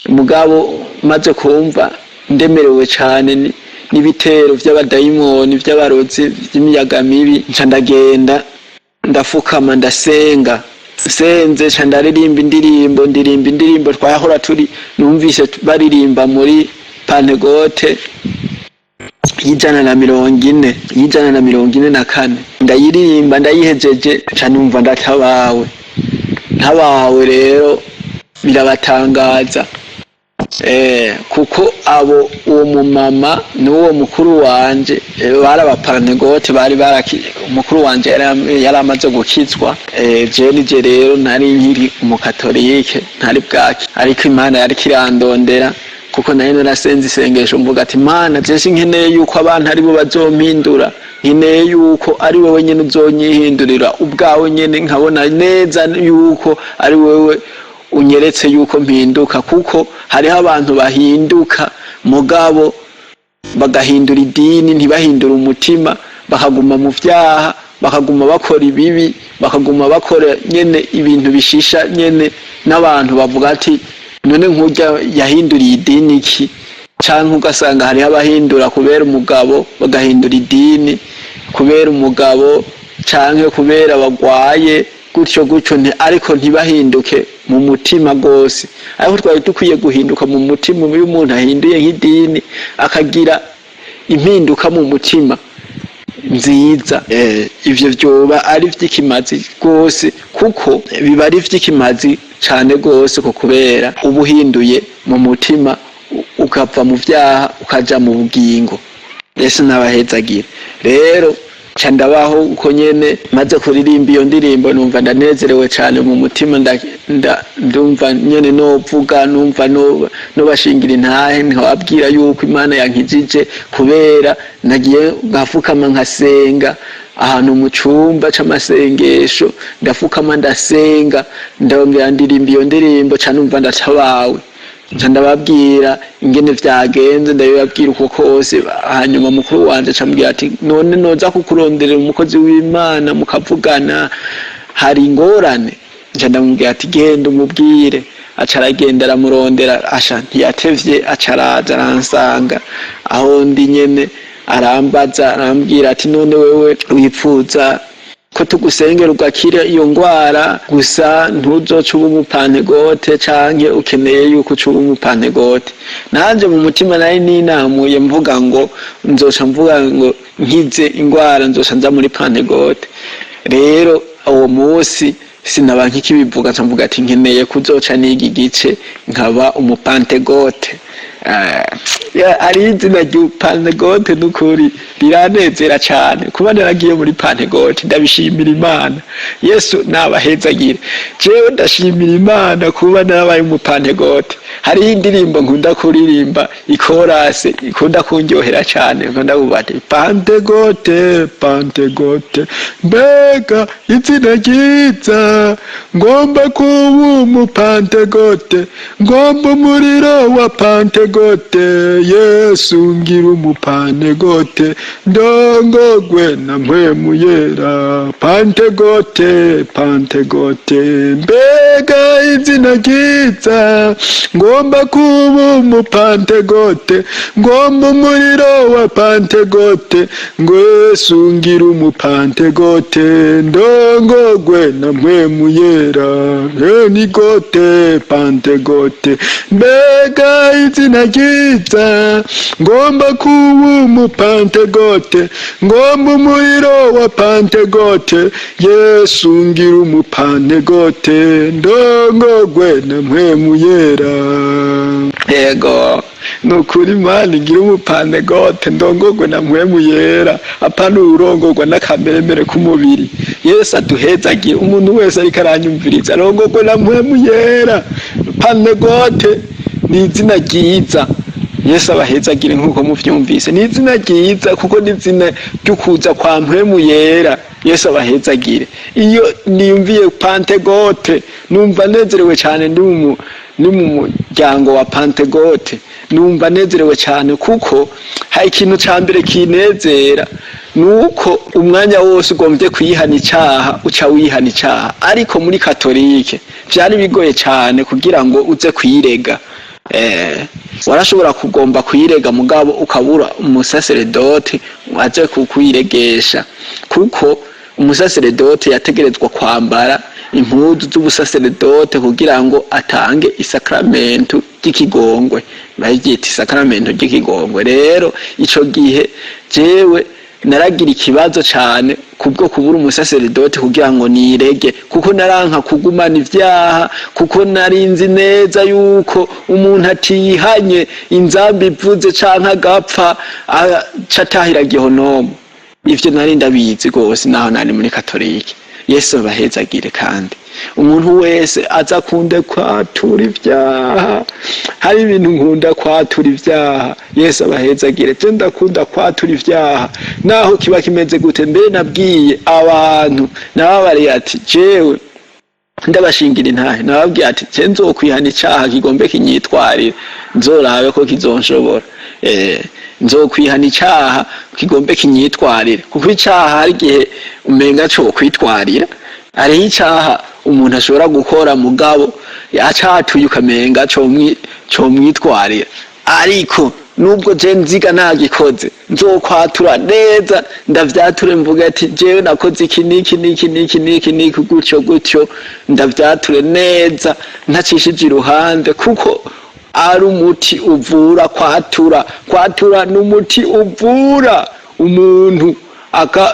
Mugabo maze kumva ndemerewe cane n'ibitero vy'abadayimoni, vy'abarozi, vy'imiyaga mibi, nca ndagenda ndafukama, ndasenga. Senze, nca ndaririmba indirimbo, ndirimba indirimbo twahora turi numvise baririmba muri Pantegote y'140, y'144. Ndayiririmba, ndayihejeje, nca numva ndatabawe. Ntabawe rero birabatangaza, kuko abo uwo mumama n'uwo mukuru wanje, bari abapantegote, bari baraki umukuru wanje yari amaze gukizwa. Je nije rero nari nkiri umukatolike, ntari bwaki, ariko Imana yariko irandondera, kuko nari narasenze isengesho mvuga ati: "Mana, je sinkeneye yuko abantu aribo bazompindura, nkeneye yuko ari wowe nyene uzonyihindurira ubwawe nyene, nkabona neza yuko ari wewe unyeretse yuko mpinduka." Kuko hariho abantu bahinduka, mugabo bagahindura idini, ntibahindure umutima, bakaguma mu vyaha, bakaguma bakora ibibi, bakaguma bakora nyene ibintu bishisha nyene, n'abantu bavuga ati: "None nkurya yahinduriye idini iki?" Canke ugasanga hariho abahindura kubera umugabo, bagahindura idini kubera umugabo canke kubera bagwaye, gutyo gutyo, ariko ntibahinduke mu mutima gose. Ariko twari dukwiye guhinduka mu mutima. Iyo umuntu ahinduye nk'idini, akagira impinduka mu mutima nziza, ivyo vyoba ari vy'ikimazi rwose, kuko biba ari vy'ikimazi cane rwose, ko kubera uba uhinduye mu mutima, ukava mu vyaha ukaja mu bugingo. Yesu nabahezagire. Rero ca ndabaho uko nyene. Maze kuririmba iyo ndirimbo, numva ndanezerewe cane mu mutima, ndumva nyene novuga, numva nobashingira intahe, nkababwira yuko Imana yankijije, kubera nagiye ngafukama nkasenga ahantu mu cumba c'amasengesho. Ndafukama, ndasenga, ndongera ndirimba iyo ndirimbo, ca numva ndatabawe. Nca ndababwira ingene vyagenze, ndabibabwira uko kose. Hanyuma mukuru wanje aca ambwira ati: "None noza kukuronderera umukozi w'Imana mukavugana, hari ingorane?" Nca ndamubwira ati: "Genda umubwire." Aca aragenda aramurondera. Asha, ntiyatevye, aca araza aransanga aho ndi nyene, arambaza, arambwira ati: "None wewe wipfuza ko tugusengera ugakira iyo ngwara gusa, ntuzoca uba umupantegote, canke ukeneye yuko uca uba umupantegote?" Nanje mu mutima nari ninamuye mvuga ngo nzoca mvuga ngo nkize ingwara nzoca nza muri Pantegote. Rero uwo munsi sinaba nkikibivuga, nca mvuga ati: "Nkeneye kuzoca niga igice nkaba umupantegote." Ari izina ry'upantegote, n'ukuri riranezera cane kuba naragiye muri Pantegote. Ndabishimira Imana. Yesu nabahezagire. Jewe ndashimira Imana kuba narabaye umupantegote. Hariho indirimbo nkunda kuririmba, ikorase ikunda kundyohera cane, nkunda kuvuga ati: "Pantegote, Pantegote, mbega izina ryiza! Ngomba kuba umupantegote, ngomba umuriro wa Pantegote. Yesu ngira umupantegote, ndongogwe na Mpwemu Yera. Pantegote, Pantegote, mbega izina ryiza! Ngomba kuba umupantegote, ngomba umuriro wa Pantegote, ngo Yesu ngira umupantegote, ndongogwe na Mpwemu Yera. Ni gote, Pantegote, mbega izina ryiza! Ngomba kuba umupantegote, ngomba umuriro wa Pantegote. Yesu ngira umupantegote, ndongogwe na Mpwemu Yera." Yego, nukuri Imana igira umupantegote, ndongogwe na Mpwemu Yera, apana urongorwa n'akameremere k'umubiri. Yesu aduhezagire. Umuntu wese ariko aranyumviriza arongogwe na Mpwemu Yera. Pantegote ni izina ryiza. Yesu abahezagire. Nk'uko muvyumvise, ni izina ryiza kuko ni izina ry'ukuza kwa Mpwemu Yera. Yesu abahezagire. Iyo niyumviye Pantegote numva nezerewe cyane. Ndi mu muryango wa Pantegote, numva nezerewe cyane, kuko hari ikintu ca mbere kinezera, nuko umwanya wose ugombye kwihana icaha uca wihana icaha. Ariko muri Katolike vyari bigoye cane kugira ngo uze kwirega. Warashobora kugomba kuyirega, mugabo ukabura umusaseredoti aje kukuyiregesha, kuko umusaseredote yategerezwa kwambara impuzu z'ubusaseredote kugira ngo atange isakramentu ry'ikigongwe. Baryita isakramentu ry'ikigongwe. Rero ico gihe jewe naragira ikibazo cane kubwo kubura umusaseredoti kugira ngo nirege, kuko naranka kugumana ivyaha, kuko nari nzi neza yuko umuntu atihanye, inzamba ivuze canke agapfa, aca atahira gihonomu. Ivyo nari ndabizi rwose naho nari muri Katolike. Yesu abahezagire. Kandi umuntu wese aza akunde kwatura ivyaha. Hari ibintu nkunda, kwatura ivyaha. Yesu abahezagire. Je ndakunda kwatura ivyaha naho kiba kimeze gute. Mbere nabwiye abantu, nababariye ati jewe ndabashingira intahe, nababwiye ati je nzokwihana icaha kigombe kinyitwarire, nzorabe ko kizonshobora. Nzokwihana icaha kigombe kinyitwarire, kuko icaha hari igihe umenga co kwitwarira. Hariho icaha umuntu ashobora gukora, mugabo acatuye ukamenga comwitwarira. Ariko nubwo je nziga nagikoze, nzokwatura neza, ndavyature, mvuga ati jewe nakoze iki niki niki niki niki niki, gutyo gutyo, ndavyature neza ntacishije iruhande, kuko ari umuti uvura. Kwatura, kwatura ni umuti uvura umuntu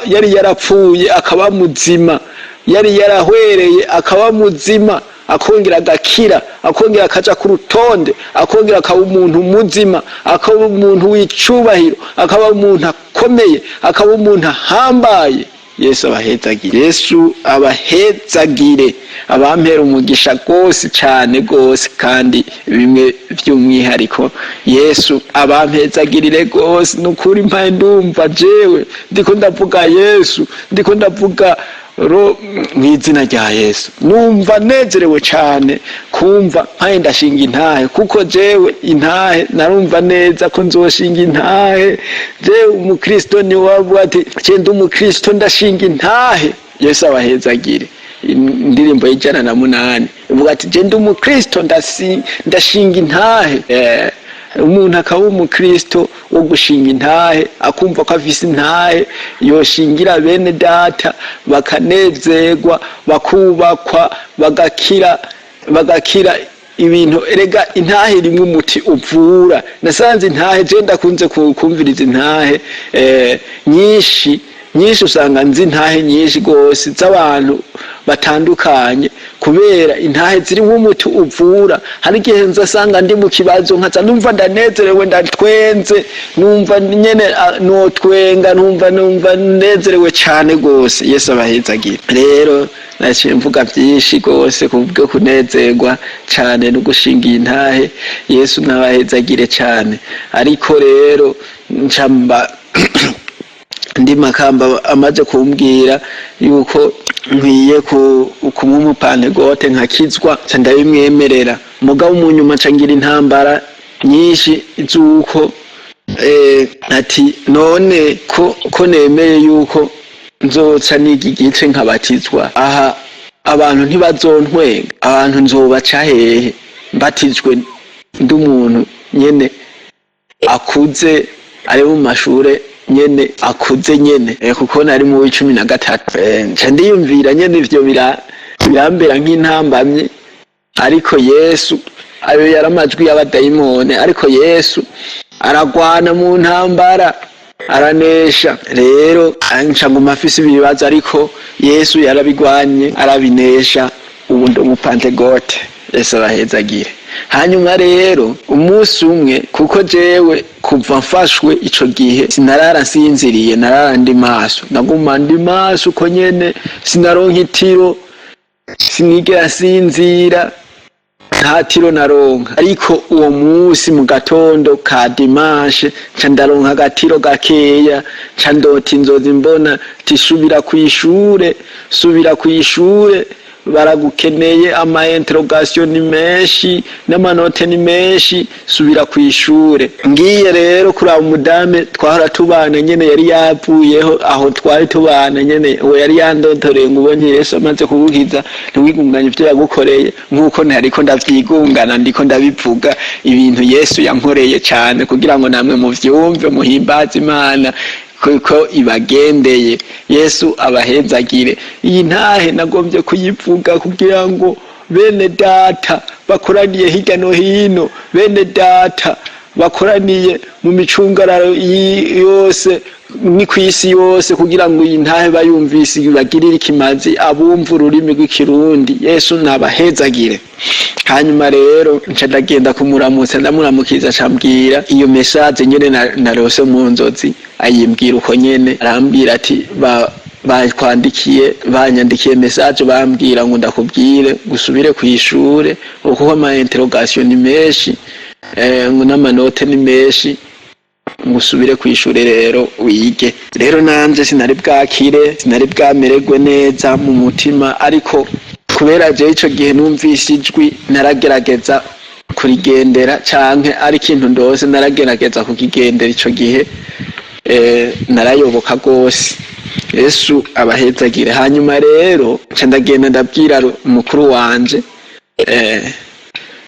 yari yarapfuye akaba muzima, yari yarahwereye akaba muzima, akongera agakira, akongera akaja ku rutonde, akongera akaba umuntu muzima, akaba umuntu w'icubahiro, akaba umuntu akomeye, akaba umuntu ahambaye. Yesu abahezagire, Yesu abahezagire, abampera umugisha rwose cane rwose. Kandi bimwe vy'umwihariko, Yesu abampezagirire rwose. Nukuri mpaye ndumva jewe ndiko ndavuga Yesu, ndiko ndavuga ro mw'izina rya Yesu, numva nezerewe cane kumva mpaye ndashinga intahe, kuko jewe intahe narumva neza ko nzoshinga intahe. Jewe umukristo ni wavuga ati je ndi umukristo, ndashinga intahe. Yesu abahezagire. Indirimbo y'108 ivuga ati je ndi umukristo, ndashinga intahe. Umuntu akaba umukristo wo gushinga intahe, akumva ko afise intahe yoshingira bene data, bakanezerwa, bakubakwa, bagakira, bagakira ibintu. Erega intahe irimwo umuti uvura. Nasanze intahe, je ndakunze kumviriza intahe nyinshi nyinshi. Usanga nzi intahe nyinshi rwose z'abantu batandukanye, kubera intahe zirimwo umuti uvura. Hari igihe nza asanga ndi mu kibazo, nkaza numva ndanezerewe, ndatwenze, numva nyene notwenga, numva nezerewe cane rwose. Yesu abahezagire. Rero naciye mvuga byinshi rwose kubwo kunezerwa cane no gushinga iyi ntahe. Yesu nabahezagire cane. Ariko rero ncamba ndi Makamba, amaze kumbwira yuko nkwiye kuba umupantegote nkakizwa, nca ndabimwemerera. Mugabo mu nyuma nca ngira intambara nyinshi z'uko ati none ko nemeye yuko nzoca niga igice nkabatizwa, aha abantu ntibazontwenga? Abantu nzobaca hehe mbatijwe ndi umuntu nyene akuze, ari mu mashure nyene akuze nyene? Kuko nari mu w'13. Nca ndiyumvira nyene ivyo birambera nk'intambamyi. Ariko Yesu, ayo yari amajwi y'abadayimoni, ariko Yesu aragwana mu ntambara, aranesha. Rero nca nguma afise ibibazo, ariko Yesu yarabigwanye, arabinesha. Ubu ndi umupantegote. Yesu abahezagire. Hanyuma rero umunsi umwe, kuko jewe kuva mfashwe ico gihe sinarara nsinziriye, narara ndi maso, naguma ndi maso uko nyene, sinaronka itiro, sinigera nsinzira, nta tiro naronka. Ariko uwo munsi mu gatondo ka dimanche nca ndaronka agatiro gakeya, nca ndota inzozi, mbona ti subira kw'ishure, subira kw'ishure. Baragukeneye, ama interrogation ni menshi n'amanote ni menshi, subira ku ishure. Ngiye rero kuraba umudame twahora tubana nyene, yari yavuyeho aho twari tubana nyene, uwo yari yandontoreye ngo ubonye Yesu amaze kugukiza ntiwigunganye ivyo yagukoreye, nk'uko ntariko ndavyigungana, ndiko ndabivuga ibintu Yesu yankoreye cane kugira ngo namwe muvyumve, muhimbaze Imana kuko ibagendeye. Yesu abahezagire. Iyi ntahe nagombye kuyivuga kugira ngo bene data bakoraniye hirya no hino, bene data bakoraniye mu micungararo yose ni kw'isi yose, kugira ngo iyi ntahe bayumvise bagirire ikimazi, abumva ururimi rw'Ikirundi. Yesu nabahezagire. Hanyuma rero nca ndagenda kumuramutsa, ndamuramukiza, acambwira iyo message nyene narose mu nzozi, ayimbwira uko nyene. Arambwira ati bakwandikiye, banyandikiye message, bambwira ngo ndakubwire gusubire kw'ishure kuko ama interrogation ni menshi, ngo n'amanote ni menshi, ngo usubire kw'ishure rero wige. Rero nanje sinari bwakire, sinari bwamererwe neza mu mutima, ariko kubera jewe ico gihe numvise ijwi naragerageza kurigendera, canke ari ikintu ndose naragerageza kukigendera. Ico gihe narayoboka rwose. Yesu abahezagire. Hanyuma rero nca ndagenda ndabwira mukuru wanje,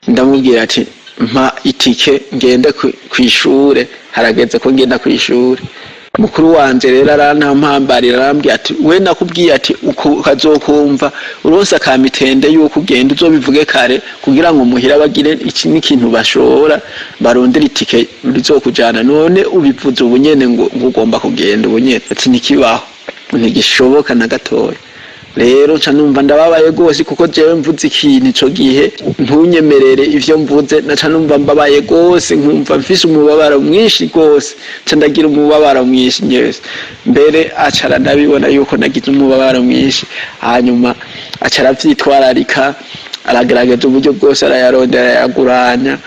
ndamubwira ati mpa itike ngende kw'ishure, harageze ko ngenda kw'ishure. Mukuru wanje rero arantampambarira, arambwira ati we nakubwiye ati ukazokumva uronse akamitende yuko ugenda uzobivuge kare, kugira ngo muhira bagire iki n'ikintu bashobora barondera itike rizokujana. None ubivuze ubu nyene ngo ugomba kugenda ubu nyene, ati ntikibaho, ntigishoboka na gatoya. Rero nca numva ndababaye rwose, kuko jewe mvuze ikintu ico gihe ntunyemerere ivyo mvuze, naca numva mbabaye rwose, nkumva mfise umubabaro mwinshi rwose, nca ndagira umubabaro mwinshi nyese. Mbere aca aranabibona yuko nagize umubabaro mwinshi, hanyuma aca aravyitwararika, aragerageza uburyo bwose, arayarondera, arayaguranya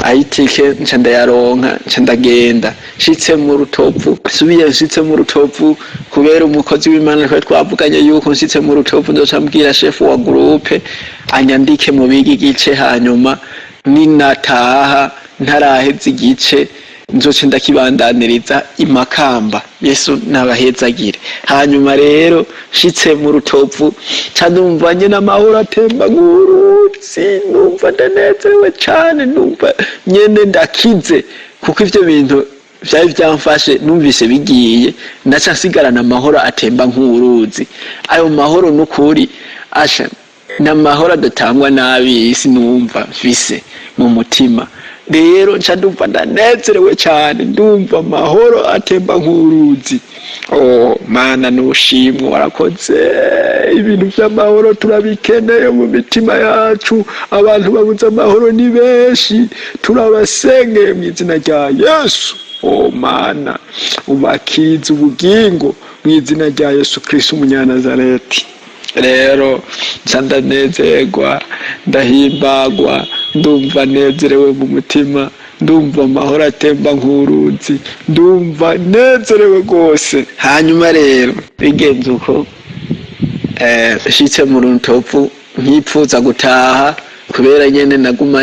ayitike, nca ndayaronka, nca ndagenda. Nshitse mu Rutovu, subiye nshitse mu Rutovu, kubera umukozi w'Imana twari twavuganye yuko nshitse mu Rutovu nzoca mbwira shefu wa groupe anyandike mu biga igice, hanyuma ninataha ntaraheza igice nzoce ndakibandaniriza imakamba. Yesu nabahezagire. Hanyuma rero nshitse mu Rutovu ca numva nyene amahoro atemba nk'uruzi, numva ndanezerewe cane, numva nyene ndakize, kuko ivyo bintu vyari vyamfashe numvise bigiye, naca nsigarana amahoro atemba nk'uruzi. Ayo mahoro n'ukuri asha ni amahoro adatangwa n'ab'isi numva mfise mu mutima. Rero nca ndumva ndanezerewe cane, ndumva amahoro atemba nk'uruzi. Oh Mana, nushimwe, warakoze. Ibintu vy'amahoro turabikeneye mu mitima yacu. Abantu babuze amahoro ni benshi, turabasengeye mu izina rya Yesu. Oh Mana, ubakize ubugingo mu izina rya Yesu Kristo umunyanazareti. Rero nca ndanezerwa, ndahimbagwa, ndumva nezerewe mu mutima, ndumva amahoro atemba nk'uruzi, ndumva nezerewe rwose. Hanyuma rero bigenze uko, nshitse mu Rutovu nkipfuza gutaha, kubera nyene naguma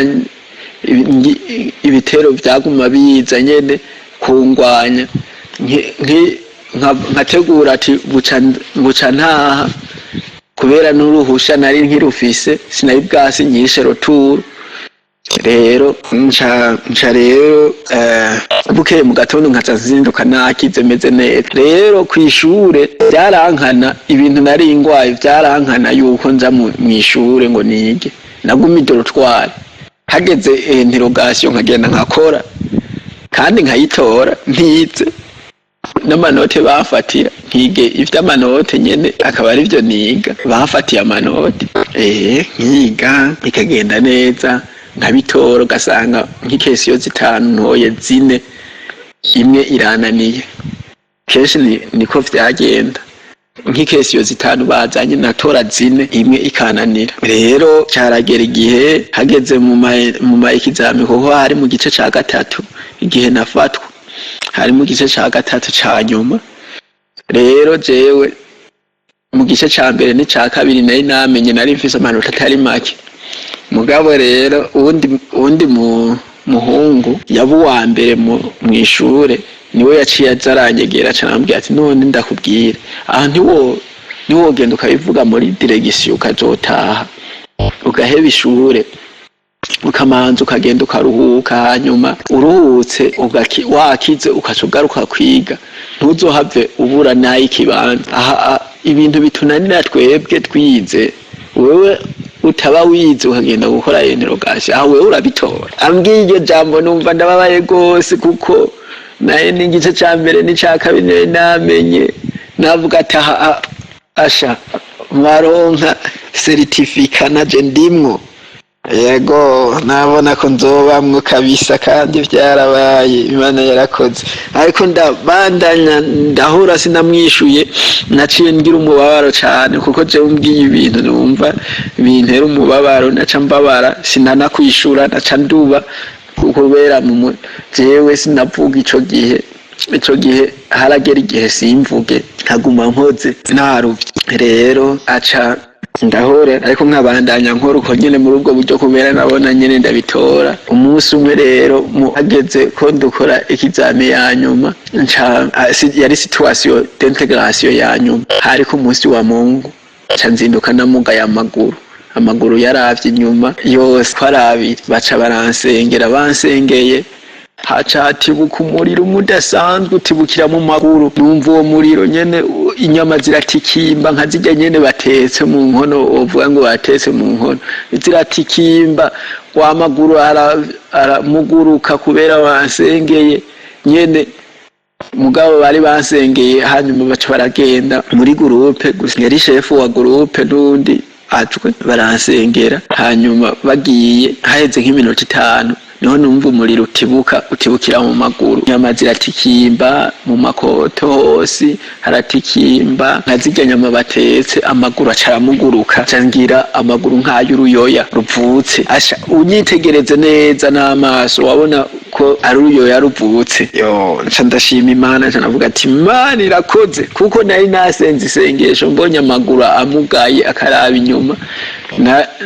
ibitero vyaguma biza nyene kungwanya, nkategura ati buca ntaha, kubera n'uruhusha nari nkirufise, sinari bwasinyishe retour. Rero nca rero bukeye mu gatondo nkaca nzinduka nakize, meze neza. Rero kw'ishure vyarankana, ibintu nari ngwaye vyarankana yuko nza mw'ishure ngo nige. Naguma i dortoir, hageze interrogation nkagenda nkakora kandi nkayitora ntize, n'amanote bafatira nkige ivy'amanote nyene akaba arivyo niga, bafatiye amanote, nkiga bikagenda neza, nkabitora, ugasanga nk'i question zitanu ntoye zine, imwe irananiye. Kenshi niko vyagenda, nk'i question zitanu bazanye natora zine, imwe ikananira. Rero caragera igihe hageze mu ma examen, kuko hari mu gice ca gatatu igihe nafatwa, hari mu gice ca gatatu ca nyuma. Rero jewe Mu gice ca mbere n'ica kabiri nari namenye, nari mfise amanota atari make. Mugabo rero uwundi muhungu yaba uwa mbere mw'ishure, niwe yaciye aza aranyegera, aca arambwira ati: "None ndakubwira, aha ntiwogenda ukabivuga muri direction, ukazotaha ugaheba ishure, ukamanza ukagenda ukaruhuka, hanyuma uruhutse wakize ukaca ugaruka kwiga, ntuzohave ubura n'ay'ikibanza." Aha ibintu bitunanira twebwe twize, wewe utaba wize ukagenda gukora interrogation, aho wewe urabitora. Ambwiye iryo jambo numva ndababaye gose, kuko naye n'igice ca mbere n'ica kabiri nari namenye. Navuga ati: "Aha asha maronka certificat naje ndimwo." Yego, nabona ko nzobamwo kabisa, kandi vyarabaye, Imana yarakoze. Ariko ndabandanya ndahura, sinamwishuye. Naciye ngira umubabaro cane, kuko jewe umbwiye ibintu numva bintera umubabaro, naca mbabara, sinanakwishura, naca nduba kubera mu jewe sinavuga ico gihe. Ico gihe haragera igihe simvuge, nkaguma nkoze naruvye. Rero aca ndahora, ariko nkabandanya nkora uko nyene muri ubwo buryo, kubera nabona nyene ndabitora. Umunsi umwe rero hageze ko dukora ikizame ya nyuma, nca yari situation d'intégration ya nyuma, hari ku munsi wa Mungu, nca nzinduka namugaye amaguru. Amaguru yaravye inyuma yose ko ari abiri. Baca baransengera, bansengeye haca hatibuka umuriro umwe udasanzwe, utibukira mu maguru. Numva uwo muriro nyene, inyama ziratikimba nka zirya nyene batetse mu nkono, wovuga ngo batetse mu nkono, ziratikimba. Wa maguru aramuguruka kubera bansengeye nyene. Mugabo bari bansengeye, hanyuma baca baragenda muri groupe gusa, yari chef wa groupe n'undi ajwe, baransengera. Hanyuma bagiye, haheze nk'iminota 5, niho numva umuriro utibuka, utibukira mu maguru, inyama ziratikimba, mu makoto hose haratikimba nka zirya nyama batetse. Amaguru aca aramuguruka, aca ngira amaguru nk'ay'uruyoya ruvutse. Asha unyitegereze neza n'amaso, wabona ko ari uruyoya ruvutse. Yo, nca ndashima Imana, nca navuga ati: "Imana irakoze," kuko nari nasenze isengesho mbonye amaguru amugaye akaraba inyuma.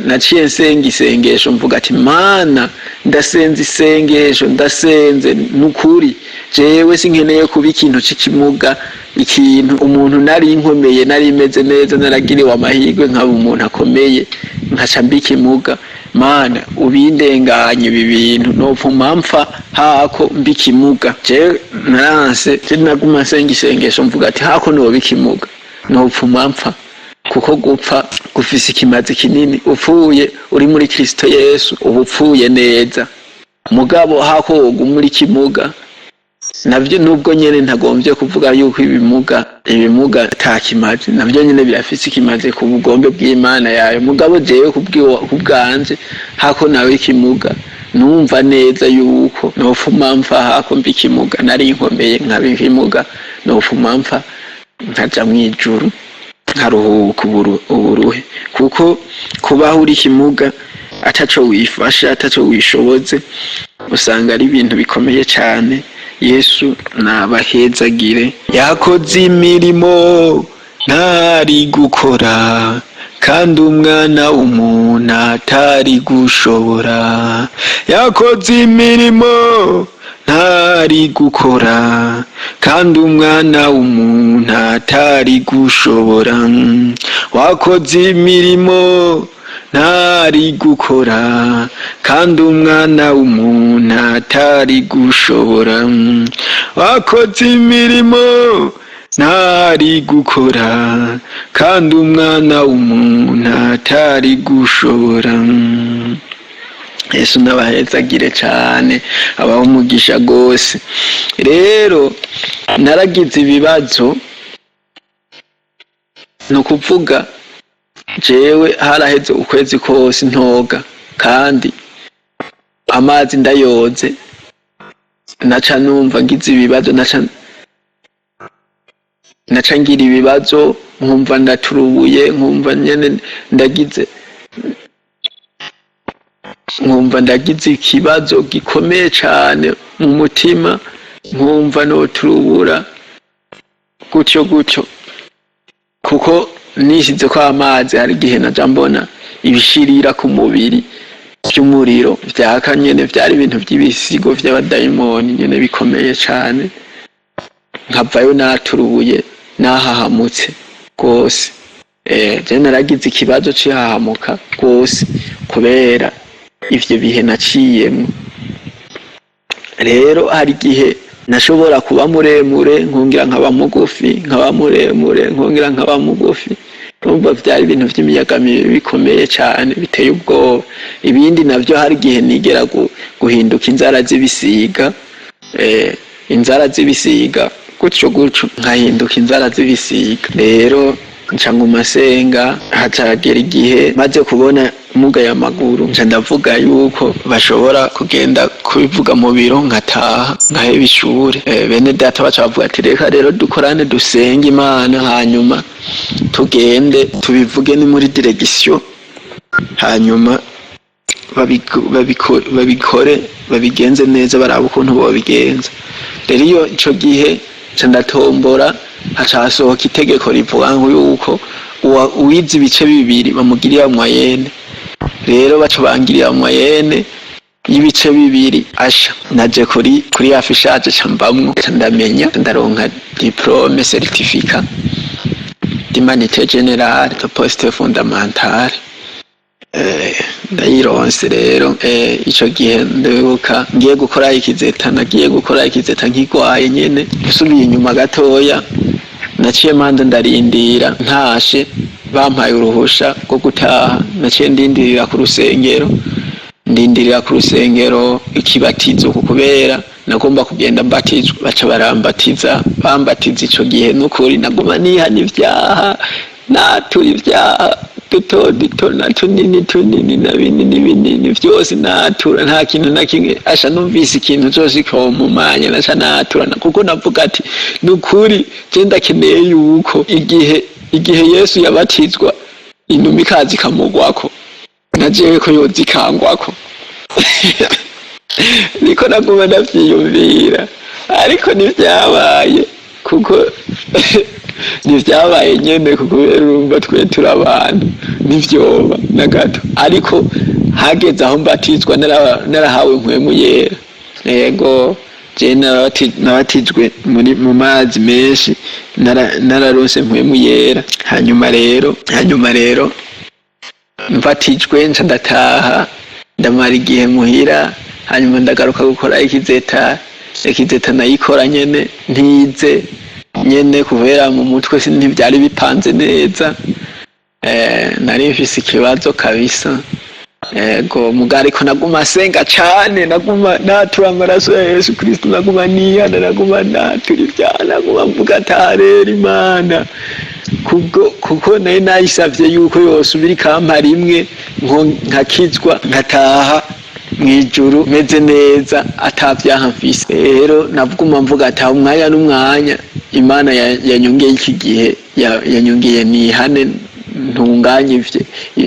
Naciye nsenga isengesho, mvuga ati: "Mana, ndasenze isengesho, ndasenze nukuri, jewe sinkeneye kuba ikintu c'ikimuga, ikintu umuntu. Nari nkomeye, nari meze neza, naragiriwe amahirwe nkaba umuntu akomeye, nkaca mba ikimuga. Mana, ubindenganye ibi bintu, nopfuma mpfa hako mba ikimuga." Jewe naranse, je naguma nsenga isengesho mvuga ati: "Hako noba ikimuga, nopfuma mpfa," kuko gupfa gufise ikimazi kinini. Upfuye uri muri Kristo Yesu uba upfuye neza. Mugabo hako woguma uri kimuga, navyo nubwo nyene ntagomvye kuvuga yuko ibimuga ata kimazi, navyo nyene birafise ikimazi ku bugombe bw'Imana yayo. Mugabo jewe kubwanje, hako nawe ikimuga, numva neza yuko nopfuma mpfa hako mba ikimuga. Nari nkomeye nkaba ikimuga, nopfuma mpfa nkaja mw'ijuru, nkaruhuka uburuhe, kuko kubaho uri ikimuga ataco wifasha, ataco wishoboze, usanga ari ibintu bikomeye cane. Yesu nabahezagire. Yakoze imirimo ntari gukora, kandi umwana w'umuntu atari gushobora. Yakoze imirimo ntari gukora, kandi umwana w'umuntu atari gushobora. Wakoze imirimo ntari gukora, kandi umwana w'umuntu atari gushobora. Wakoze imirimo ntari gukora, kandi umwana w'umuntu atari gushobora. Yesu n'abahezagire cane, abaho umugisha gose. Rero naragize ibibazo, ni ukuvuga jewe haraheze ukwezi kose ntoga, kandi amazi ndayoze naca numva ngize ibibazo, naca ngira ibibazo, nkumva ndaturubuye, nkumva nyene ndagize, nkumva ndagize ikibazo gikomeye cane mu mutima, nkumva noturubura gutyo gutyo, kuko Nishize ko amazi, hari igihe naja mbona ibishirira ku mubiri vy'umuriro vyaka nyene. Vyari ibintu vy'ibisigo vy'abadayimoni nyene bikomeye cane. Nkavayo naturuye, nahahamutse rwose. Je naragize ikibazo c'ihahamuka rwose kubera ivyo bihe naciyemwo. Rero hari igihe nashobora kuba muremure, nkongera nkaba mugufi, nkaba muremure, nkongera nkaba mugufi. Urumva vyari ibintu vy'imiyaga mibi bikomeye cane, biteye ubwoba. Ibindi navyo, hari igihe nigera guhinduka inzara z'ibisiga, inzara z'ibisiga gutyo gutyo, nkahinduka inzara z'ibisiga. Rero nca nguma nsenga. Hacagera igihe maze kubona mugaye amaguru, nca ndavuga yuko bashobora kugenda kubivuga mu biro, nkataha, nkaheba ishure. Bene data baca bavuga ati: "Reka rero dukorane, dusenge Imana, hanyuma tugende tubivuge ni muri direction, hanyuma babikore, babigenze neza, barabe ukuntu bobigenza." Rero iyo ico gihe nca ndatombora, haca hasohoka itegeko rivuga ngo yuko uwize ibice bibiri bamugirira moyenne. Rero baca bangirira moyenne y'ibice bibiri. Asha, naje kuri affichage, ca mbamwo, ca ndamenya, ndaronka diplôme, certificat d'humanité générale de poste fondamentale. Ndayironse rero. Ico gihe ndibuka ngiye gukora ikizeta, nagiye gukora ikizeta nkigwaye nyene. Nsubiye inyuma gatoya, naciye manza ndarindira. Ntashe, bampaye uruhusha rwo gutaha, naciye ndindirira ku rusengero, ndindirira ku rusengero ikibatizo, kubera nagomba kugenda mbatizwa. Baca barambatiza. Bambatiza ico gihe, nukuri naguma nihana ivyaha, natura ivyaha duto duto na tunini tunini na binini binini, vyose natura, nta kintu na kimwe. Asha, numvise ikintu cose komumanya, naca natura, kuko navuga ati: "Nukuri je ndakeneye yuko igihe Yesu yabatizwa inuma ikaza ikamugwako, na jewe ko yozikangwako." Niko naguma ndavyiyumvira, ariko ntivyabaye, kuko ntivyabaye nyene, kuko urumva twe turi abantu, ntivyoba na gato. Ariko hageze aho mbatizwa, narahawe Mpwemu Yera. Yego, je nabatijwe muri mu mazi menshi, nararonse Mpwemu Yera. Hanyuma rero mbatijwe, nca ndataha, ndamara igihe muhira, hanyuma ndagaruka gukora ikizeta. Ikizeta nayikora nyene ntize nyene, kubera mu mutwe ntivyari bipanze neza. Nari mfise ikibazo kabisa. Ego, muga ariko naguma senga cane, naguma natura amaraso ya Yesu Kristo, naguma nihana, naguma natura ivyaha, naguma mvuga atarera Imana kubwo, kuko nari nayisavye yuko yosubira ikampa rimwe nkakizwa, nkataha mw'ijuru meze neza, ata vyaha mfise. Rero navuguma mvuga ati: "Umwanya n'umwanya Imana yanyongeye iki gihe, yanyongeye nihane,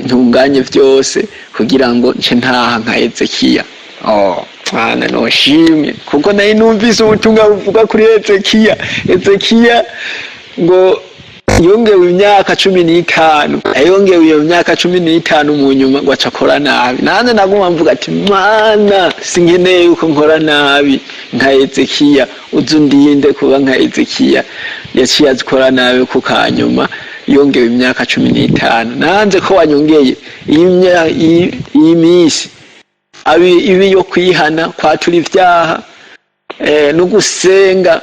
ntunganye vyose kugira ngo nce ntaha nka Hezekiya." Oh mwana, noshimye kuko nari numvise ubutumwa buvuga kuri Hezekiya. Hezekiya ngo yongewe imyaka 15, yongewe iyo myaka 15, mu nyuma ngo aca akora nabi. Nanjye naguma mvuga ati: "Mana, sinkeneye yuko nkora nabi nka Hezekiya, uze undinde kuba nka Hezekiya yaciye azikora nabi, ku kanyuma yongewe imyaka 15. Nanze ko wanyongeye iyi minsi ibi yo kwihana, kwatura ivyaha, no gusenga,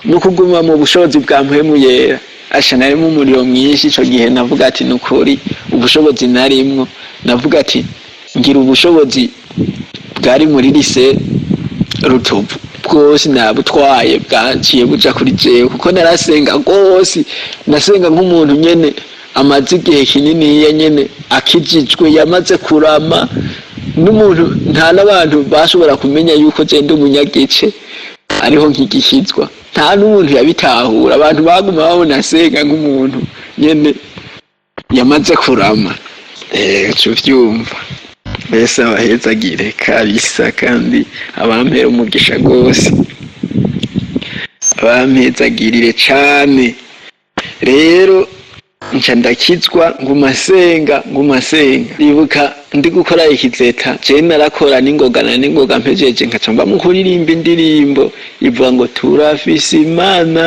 no kuguma mu bushobozi bwa Mpwemu Yera." Asha, narimo umuriro mwinshi ico gihe. Navuga ati: "Nukuri ubushobozi narimwo." Navuga ati: "Ngira ubushobozi bwari muri lycée Rutovu bwose nabutwaye, bwaciye buja kuri jewe," kuko narasenga rwose. Nasenga nk'umuntu nyene amaze igihe kininiya nyene akijijwe, yamaze kurama, n'umuntu nta n'abantu bashobora kumenya yuko je ndi umunyagice ariho nkigikizwa. Nta n'umuntu yabitahura. Abantu baguma babona asenga nk'umuntu nyene yamaze kurama. Uca uvyumva mbese. Abahezagire kabisa, kandi abampera umugisha rwose, abampezagirire cane. Rero Nca ndakizwa, nguma senga, nguma senga. Ndibuka ndi gukora ikizeta, je narakora n'ingoga na n'ingoga, mpejeje nkaca mba mu kuririmba indirimbo ivuga ngo: "Turafise Imana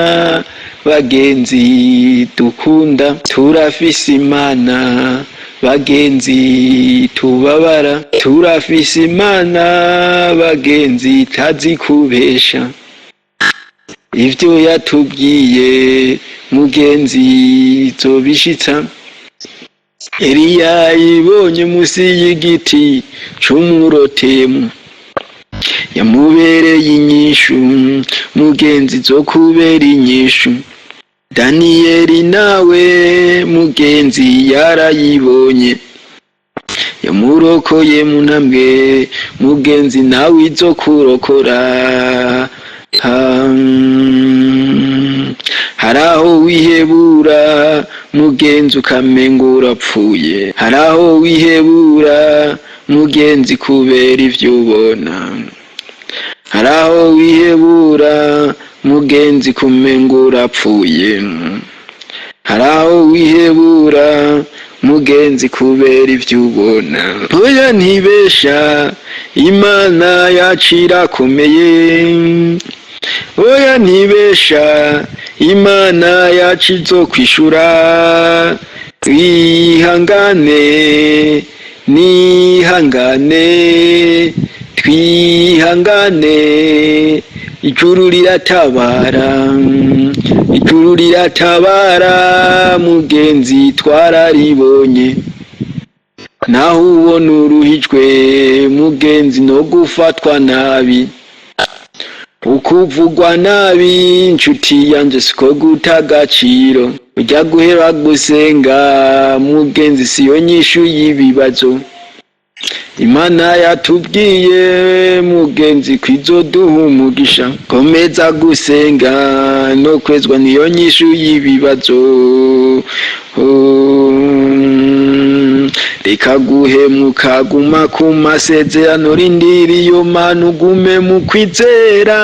bagenzi dukunda, turafise Imana bagenzi tubabara, turafise Imana bagenzi tazi kubesha, ivyo yatubwiye mugenzi zobishitsa." Eliya ibonye musi y'igiti c'umurotemu, yamubereye inyishu, mugenzi zo kubera inyishu. Daniyeli nawe mugenzi yarayibonye, yamurokoye mu ntambwe, mugenzi nawe izo kurokora. Hari aho wihebura mugenzi, ukamenga urapfuye. Hari aho wihebura mugenzi kubera ivyo ubona. Hari aho wihebura mugenzi, kumenga urapfuye. Hari aho wihebura mugenzi kubera ivyo ubona. Oya, ntibesha, Imana yacu irakomeye. Oya, ntibesha, Imana yacu izokwishura. Twihangane, nihangane, twihangane, ijuru riratabara, ijuru riratabara mugenzi, twararibonye. Naho ubona uruhijwe mugenzi no gufatwa nabi, ukuvugwa nabi nshuti yanje, siko guta agaciro. Ujya guhera gusenga mugenzi siyo nyishu y'ibibazo. Imana yatubwiye mugenzi kwizoduha umugisha. Komeza gusenga no kwezwa niyo nyishu y'ibibazo. Reka guhemuka, guma ku masezerano, rindira iyo Mana, ugume mu kwizera.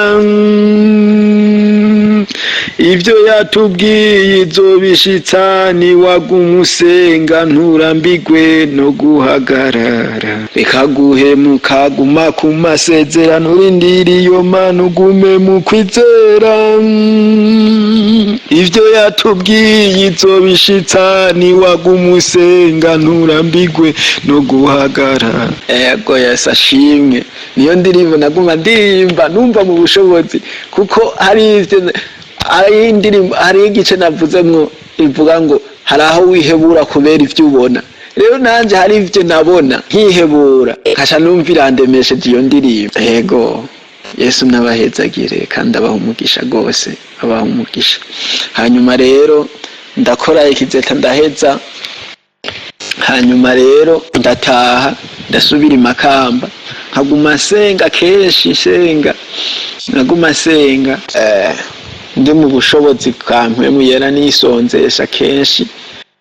Ivyo yatubwiye izobishitsa, niwaguma usenga nturambigwe no guhagarara. Reka guhemuka, guma ku masezerano, rindira iyo Mana, ugume mu kwizera. Ivyo yatubwiye izobishitsa, niwaguma usenga nturambigwe no guhagarara. Ego, Yesu ashimwe. Niyo ndirimbo naguma ndirimba numva mu bushobozi, kuko hari ivyo, hari indirimbo, hari igice navuzemwo ivuga ngo hari aho wihebura kubera ivyo ubona. Rero nanje hari ivyo nabona nkihebura, nkaca numva irandemesheje iyo ndirimbo. Ego, Yesu nabahezagire kandi abaha umugisha rwose, abaha umugisha. Hanyuma rero ndakora ikizeta, ndaheza. Hanyuma rero ndataha, ndasubira i Makamba, nkaguma nsenga kenshi, nsenga, nkaguma nsenga, ndi mu bushobozi bwa Mpwemu Yera, nisonzesha kenshi.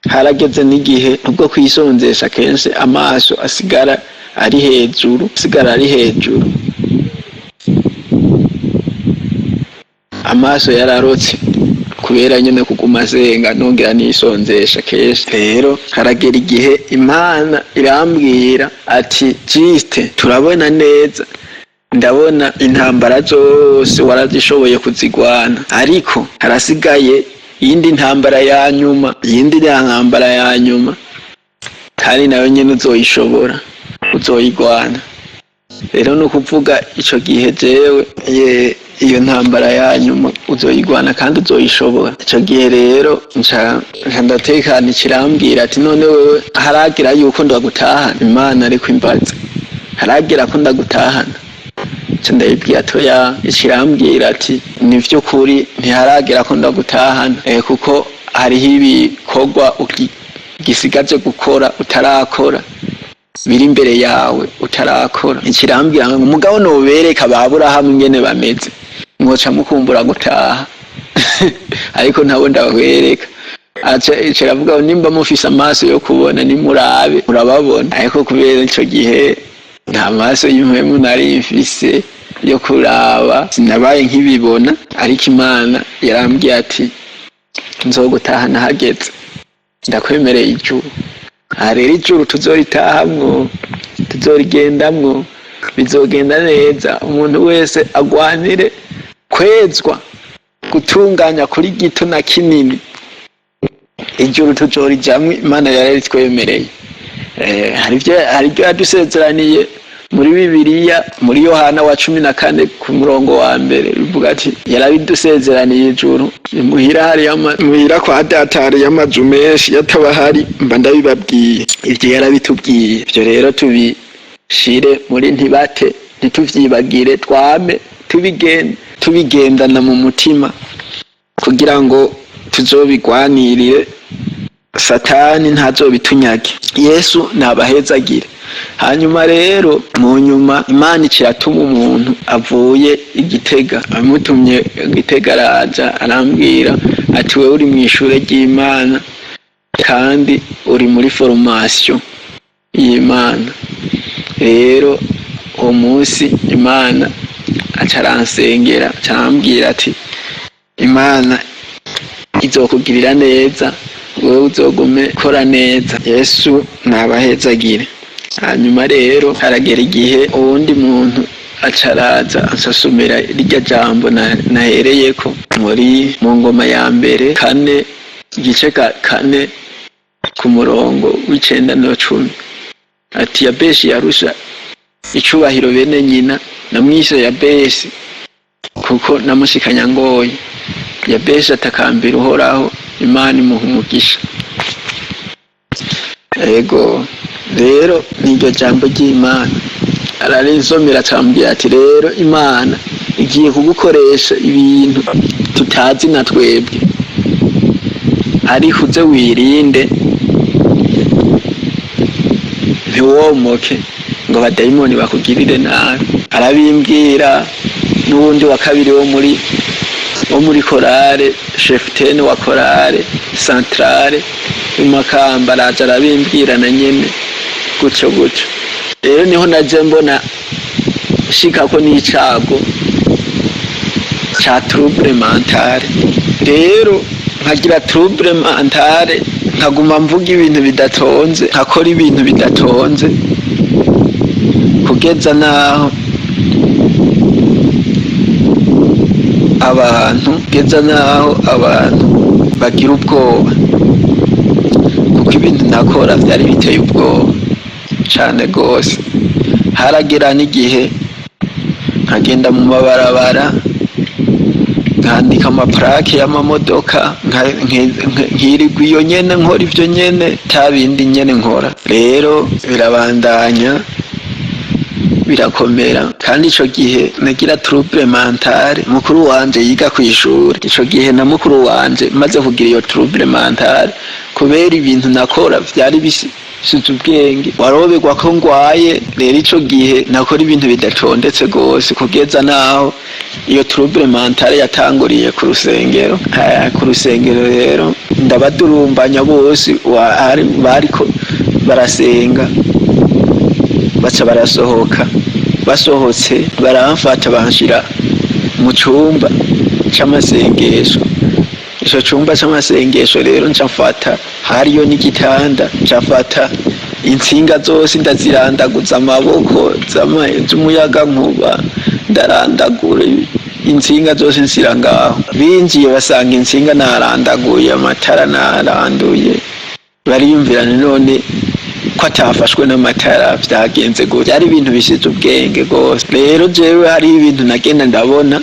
Harageze n'igihe ubwo kwisonzesha kenshi amaso asigara ari hejuru, asigara ari hejuru. Amaso yararotse kubera nyene kuguma asenga nongera nisonzesha kenshi. Rero haragera igihe Imana irambwira ati: "Jiste, turabona neza, ndabona intambara zose warazishoboye kuzigwana, ariko harasigaye iyindi ntambara ya nyuma, iyindi ntambara ya nyuma, kandi nayo nyene uzoyishobora, uzoyigwana." Rero ni ukuvuga ico gihe jewe ye, iyo ntambara ya nyuma uzoyigwana kandi uzoyishobora. Ico gihe rero nca ndatekana. Ikirambwira ati: "None wewe haragira yuko ndagutahana?" Imana ariko imbaza: "Haragira ko ndagutahana?" Nca ndayibwira atoya. Ikirambwira ati: "Ni vy'ukuri ntiharagera ko ndagutahana, kuko hariho ibikorwa gisigaje gukora utarakora, biri imbere yawe utarakora." Ikirambwira ngo: "Mugabo nobereka ba Aburahamu ingene bameze, mwoca mukumbura gutaha, ariko ntabo ndahwereka." Aca iravuga ngo: "Nimba mufise amaso yo kubona, nimurabe murababona." Ariko kubera ico gihe nta maso y'impwemu nari mfise yo kuraba, sinabaye nk'ibibona. Ariko Imana yarambwiye ati: "Nzogutahana hageze." Ndakwemereye ijuru. Aha rero ijuru tuzoritahamwo, tuzorigendamwo, bizogenda neza. Umuntu wese agwanire kwezwa, gutunganya kuri gito na kinini. Ijuru tuzorijamwo, Imana yararitwemereye. Hari ibyo yadusezeraniye muri Bibiliya, muri Yohana wa 14 ku murongo wa mbere, bivuga ati yarabidusezeraniye ijuru. Muhira hari muhira kwa Data hariyo amazu menshi, yataba hari mba ndabibabwiye. Ivyo yarabitubwiye. Ivyo rero tubishire muri ntibate, ntituvyibagire, twame tubigendana mu mutima kugira ngo tuzobigwanirire, Satani ntazobitunyage. Yesu nabahezagire. Hanyuma rero mu nyuma Imana iciratuma umuntu avuye Igitega, amutumye Igitega, araza arambwira ati: "Wewe uri mw'ishure ry'Imana kandi uri muri formation y'Imana." Rero uwo munsi Imana aca aransengera, aca arambwira ati: "Imana izokugirira neza, wewe uzogume kora neza." Yesu nabahezagire. Hanyuma rero haragera igihe uwundi muntu aca araza ansasomera rirya jambo nahereyeko muri mu Ngoma ya mbere 4, igice 4, ku murongo w'9 no 10, ati: "Yabeshi yarusha icubahiro bene nyina, namwise Yabesi kuko namushikanya ngoye. Yabeshi atakambira Uhoraho, Imana imuha umugisha." Ego rero niryo jambo ry'Imana ararisomera, acambwira ati: "Rero Imana igiye kugukoresha ibintu tutazi na twebwe, ariko uze wirinde, ntiwomoke ngo abadayimoni bakugirire nabi." Arabimbwira. N'uwundi wa kabiri wo muri chorale, cheftaine wa chorale centrale w'Imakamba, araza arabimbwira na nyene gutyo gutyo. Rero niho naje mbona shikako n'icago ca trouble mentale. Rero nkagira trouble mentale, nkaguma mvuga ibintu bidatonze, nkakora ibintu bidatonze, kugeza naho abantu bagira ubwoba, kuko ibintu nakora vyari biteye ubwoba cane gose. Haragera n'igihe nkagenda mu mabarabara, nkandika ama plaques y'amamodoka, nkirirwa iyo nyene nkora ivyo nyene, ta bindi nyene nkora. Rero birabandanya birakomera. Kandi ico gihe nagira trouble mentale, mukuru wanje yiga kw'ishure ico gihe, na mukuru wanje maze kugira iyo trouble mentale kubera ibintu nakora vyari bisize ubwenge, waroberwa ko ngwaye. Rero ico gihe nakora ibintu bidatondetse gose, kugeza naho iyo trouble mentale yatanguriye ku rusengero. Ku rusengero rero ndabadurumbanya bose bariko barasenga, baca barasohoka. Basohotse baramfata, banshira mu cumba c'amasengesho. Ico cumba c'amasengesho rero nca mfata, hariyo n'igitanda, nca mfata intsinga zose ndazirandaguza, amaboko z'umuyagankuba, ndarandagura intsinga zose nsira ngaho. Binjiye basanga intsinga narandaguye, amatara naranduye, bariyumvirana: none ko atafashwe n'amatara vyagenze gute? Byari ibintu bisize ubwenge rwose. Rero jewe hariho ibintu nagenda ndabona.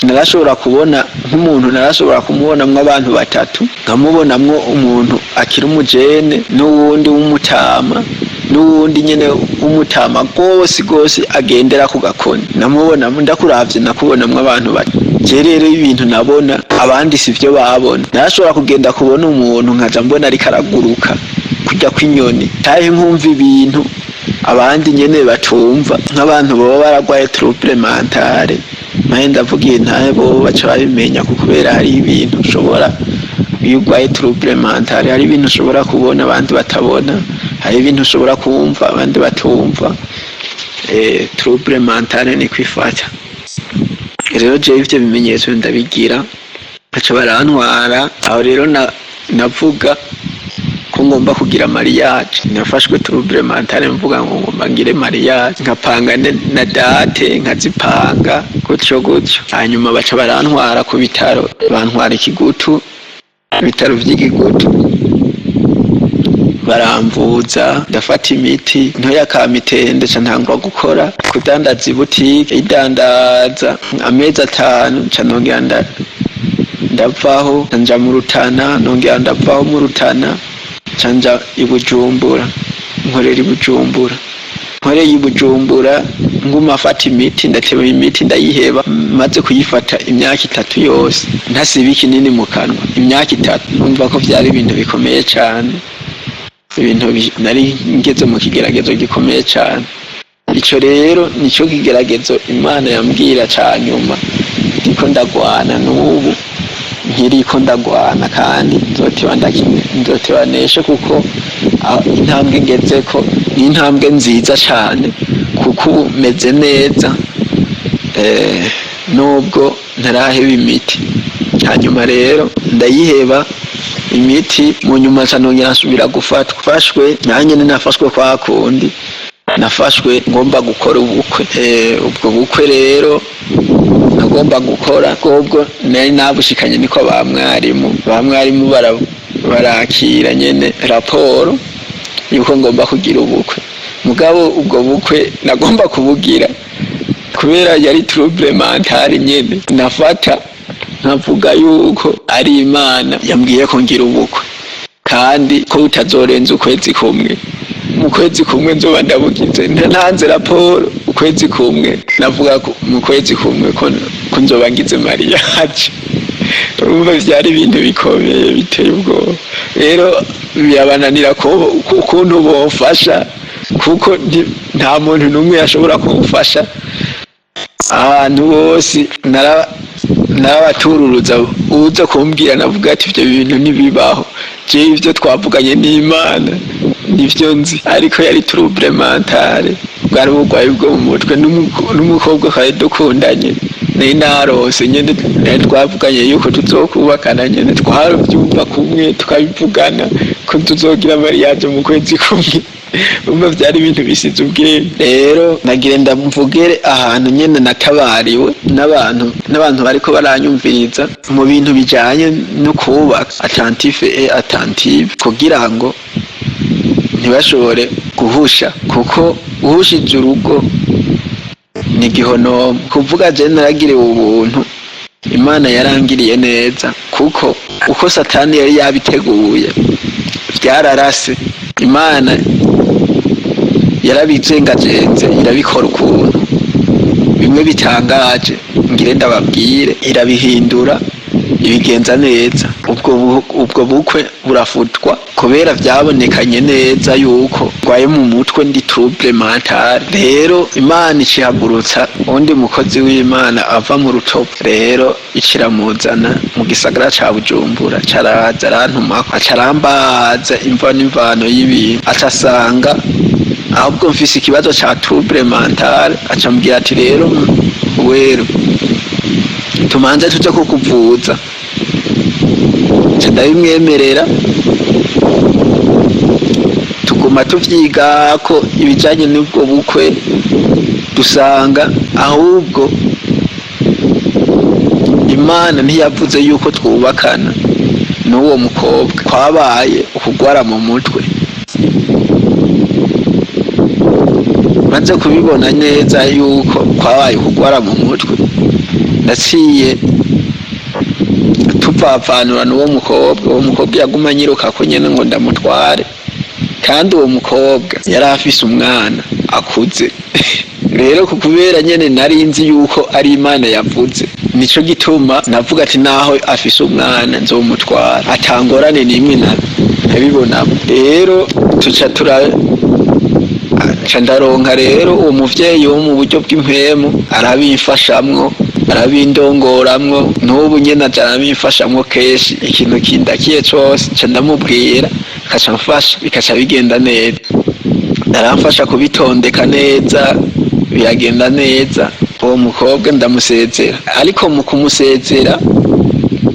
Narashobora kubona nk'umuntu, narashobora kumubonamwo abantu batatu, nkamubonamwo umuntu akiri umujene, n'uwundi w'umutama, n'uwundi nyene w'umutama rwose rwose agendera ku gakoni. Namubonamo, ndakuravye nakubonamwo abantu batatu. Je rero ibintu nabona abandi sivyo babona. Narashobora kugenda kubona umuntu, nkaja mbona ariko araguruka kurya kw'inyoni, canke nkumva ibintu abandi nyene batumva, nk'abantu baba baragwaye trouble mentale. Mahe ndavuga intahe, bobo baca babimenya, kuko kubera hari ibintu ushobora, iyo urwaye trouble mentale, hari ibintu ushobora kubona abandi batabona, hari ibintu ushobora kumva abandi batumva. Trouble mentale ni kwifata. Rero jewe ivyo bimenyetso ndabigira, baca barantwara aho. Rero na Navuga ko ngomba kugira mariage. Nafashwe trouble mentale mvuga ngo ngomba ngire mariage, nkapanga na date, nkazipanga gutyo gutyo. Hanyuma baca barantwara ku bitaro, bantwara Ikigutu, ibitaro vy'Igigutu, baramvuza, ndafata imiti ntoya kamitende, ca ntangura gukora kudandaza ibutike, idandaza amezi 5, nca nongera ndavaho, nja mu Rutana, nongera ndavaho mu Rutana, nca nja i Bujumbura, nkorera i Bujumbura. Nkoreye i Bujumbura, nguma afata imiti, ndateba imiti ndayiheba. Maze kuyifata imyaka 3 yose ntasiba ikinini mu kanwa, imyaka 3, numva ko vyari ibintu bikomeye cane, ibintu nari ngeze mu kigeragezo gikomeye cane. Ico rero nico kigeragezo Imana yambwira ca nyuma ndiko ndagwana, n'ubu nkiriko ndagwana, kandi nzoteba nzoteba neshe, kuko intambwe ngezeko ni intambwe nziza cane, kuko ubu meze neza, nubwo ntaraheba imiti. Hanyuma rero ndayiheba imiti, mu nyuma nca nongera nsubira gufatwa. Mfashwe nanjye nafashwe kwa kundi, nafashwe ngomba gukora ubukwe. Ubwo bukwe rero nagomba gukora, bwobwo nari nabushikanye, niko ba mwarimu barakira nyene raporo yuko ngomba kugira ubukwe. Mugabo ubwo bukwe nagomba kubugira kubera yari trouble mentale nyene, nafata nkavuga yuko ari Imana yambwiye ko ngira ubukwe, kandi ko butazorenza ukwezi kumwe. Mu kwezi kumwe nzoba ndabugize. Ntanze raporo ukwezi kumwe, navuga ko mu kwezi kumwe ko nzoba ngize mariage. Urumva vyari ibintu bikomeye biteye ubwoba. Rero birabananira ko ukuntu bomfasha, kuko nta muntu n'umwe yashobora kumfasha. Ahantu hose narabatururuza, uza kumbwira navuga ati: "Ivyo bintu ntibibaho, jewe ivyo twavuganye n'Imana nivyo nzi." Ariko yari trouble mentale, bwari uburwayi bwo mu mutwe. N'umukobwa twari dukundanye, nari narose nyene, nari twavuganye yuko tuzokubakana nyene, twaravyumva kumwe, tukabivugana ko tuzogira mariage mu kwezi kumwe. Umva vyari ibintu bisize ubwenge. Rero nagira ndamvugere ahantu nyene natabariwe n'abantu bariko baranyumviriza mu bintu bijanye no kubaka, attentif et attentive, kugira ngo ntibashobore guhusha, kuko uhushije urugo ni igihonomo. Kuvuga je naragiriwe ubuntu, Imana yarangiriye neza, kuko uko Satani yari yabiteguye vyararase. Imana yarabizengajenze, irabikora ukuntu bimwe bitangaje, ngire ndababwire, irabihindura, ibigenza neza. Ubwo bukwe burafutwa kubera vyabonekanye neza yuko rwaye mu mutwe, ndi trouble mentale. Rero Imana icihagurutsa uwundi mukozi w'Imana ava mu Rutovu, rero iciramuzana mu gisagara ca Bujumbura, caraza arantumako, aca arambaza imva n'imvano y'ibintu, aca asanga ahubwo mfise ikibazo ca trouble mentale. Aca ambwira ati: "Rero wero tumanze tuje kukuvuza." Nca ndabimwemerera, tuguma tuvyigako ibijanye n'ubwo bukwe, dusanga ahubwo Imana ntiyavuze yuko twubakana n'uwo mukobwa, kwabaye ukugwara mu mutwe. Maze kubibona neza yuko kwabaye ukugwara mu mutwe, naciye tuvavanura n'uwo mukobwa. Uwo mukobwa yaguma anyiruka ko nyene ngo ndamutware, kandi uwo mukobwa yari afise umwana akuze. Rero kubera nyene nari nzi yuko ari Imana yavuze, nico gituma navuga ati: "Naho afise umwana nzomutwara, atangorane n'imwe nabibonamo." Rero tuca tura nca ndaronka rero uwo muvyeyi wo mu buryo bw'impwemu, arabimfashamwo, arabindongoramwo. N'ubu nyene aja arabimfashamwo kenshi. Ikintu kindakiye cose nca ndamubwira, akaca amfasha, bikaca bigenda neza. Aramfasha kubitondeka neza, biragenda neza. Uwo mukobwa ndamusezera, ariko mu kumusezera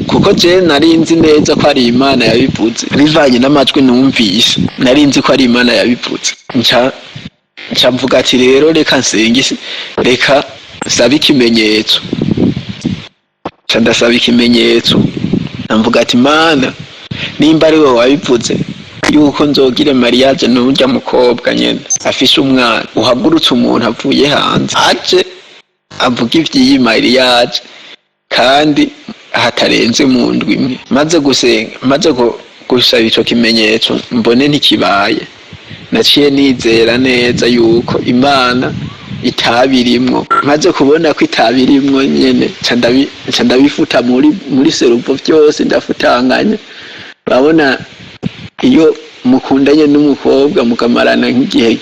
Kuko je nari nzi neza ko ari Imana yabivuze, bivanye n'amajwi numvise, nari nzi ko ari Imana yabivuze. Nca mvuga ati: "Rero reka nsenge, reka nsabe ikimenyetso." Nca ndasaba ikimenyetso, mvuga ati: "Mana, nimba ari wowe wabivuze yuko nzogire mariage n'urya mukobwa nyene afise umwana, uhagurutse umuntu avuye hanze aje avuga ivy'iyi mariage, kandi hatarenze mu ndwi imwe." Maze gusenga, maze gusaba ico kimenyetso, mbone ntikibaye, naciye nizera neza yuko Imana itabirimwo. Maze kubona ko itabirimwo nyene, nca ndabifuta muri cerveau vyose, ndafutanganya. Urabona, iyo mukundanye n'umukobwa mukamarana nk'igihe,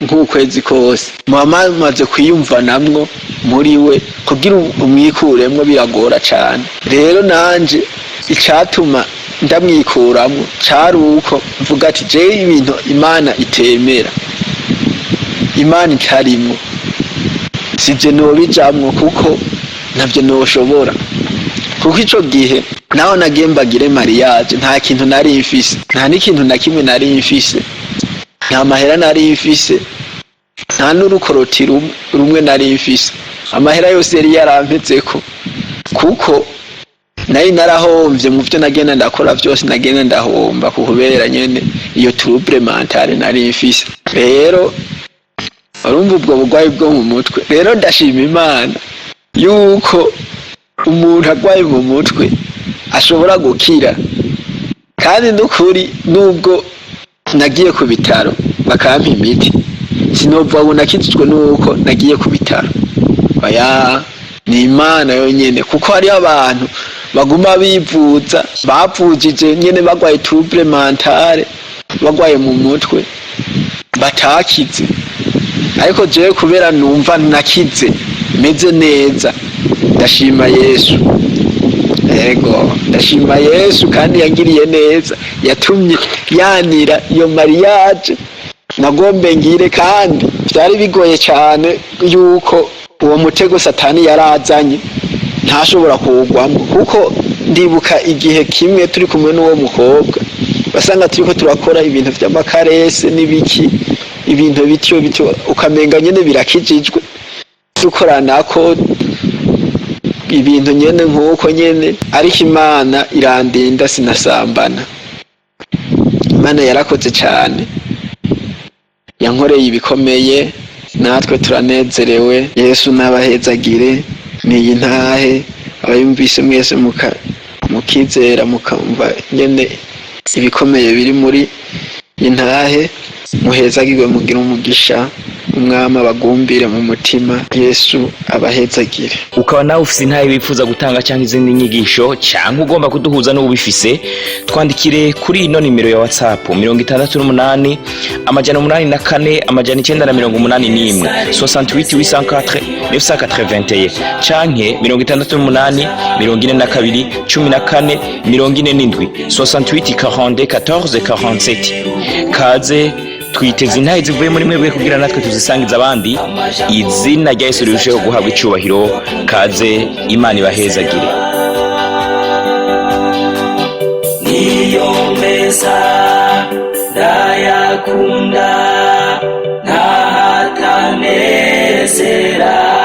nk'ukwezi kose, muba mumaze kwiyumvanamwo muri we, kugira umwikuremwo biragora cane. Rero nanje icatuma ndamwikuramwo cari uko mvuga ati: "Jewe ibintu Imana itemera, Imana itarimwo, sije nobijamwo, kuko ntavyo noshobora." Kuko ico gihe naho nagiye mbagire mariage, nta kintu nari mfise, nta n'ikintu na kimwe nari mfise, nta mahera nari mfise, nta n'urukoroti rumwe nari mfise. Amahera yose yari yarampezeko, kuko nari narahomvye mu vyo nagenda ndakora vyose, nagenda ndahomba kubera nyene iyo trouble mentale nari mfise. Rero urumva ubwo burwayi bwo mu mutwe. Rero ndashima Imana yuko umuntu arwaye mu mutwe ashobora gukira. Kandi n'ukuri, nubwo nagiye ku bitaro bakampa imiti, sinova ubu nakijijwe nuko nagiye ku bitaro. Oya, ni Imana yonyene, kuko hariho abantu baguma bivuza, bavujije nyene bagwaye trouble mentale, bagwaye mu mutwe, batakize. Ariko jewe kubera numva nakize, meze neza, ndashima Yesu. Ego, ndashima Yesu, kandi yangiriye neza, yatumye yanira iyo mariage nagombe ngire. Kandi byari bigoye cyane yuko uwo mutego Satani yarazanye ntashobora kuwugwamo, kuko ndibuka igihe kimwe turi kumwe n'uwo mukobwa, basanga turiko turakora ibintu vy'amakarese n'ibiki, ibintu bityo bityo, ukamenga nyene birakijijwe, dukoranako ibintu nyene nk'uko nyene. Ariko Imana irandinda, sinasambana. Imana yarakoze cyane, yankoreye ibikomeye, natwe turanezerewe. Yesu n'abahezagire. Niyi ntahe abayumvise mwese mukizera, mukamva nyene ibikomeye biri muri intahe, muhezagirwe, mugire umugisha, Umwami abagumbire mu mutima. Yesu abahezagire. Ukaba nawe ufise intahe wifuza gutanga cyangwa izindi nyigisho, cyangwa ugomba kuduhuza n'ubifise, twandikire kuri ino nimero ya WhatsApp: 68 804 981, 68 804 981, canke 68 42 14 47, 68 42 14 47. Kaze, twiteze intahe zivuye muri mwebwe kugira natwe tuzisangize abandi, izina rya Yesu rirusheho guhabwa icubahiro. Kaze, Imana ibahezagire. Niyo meza ndayakunda, ntahatanezera.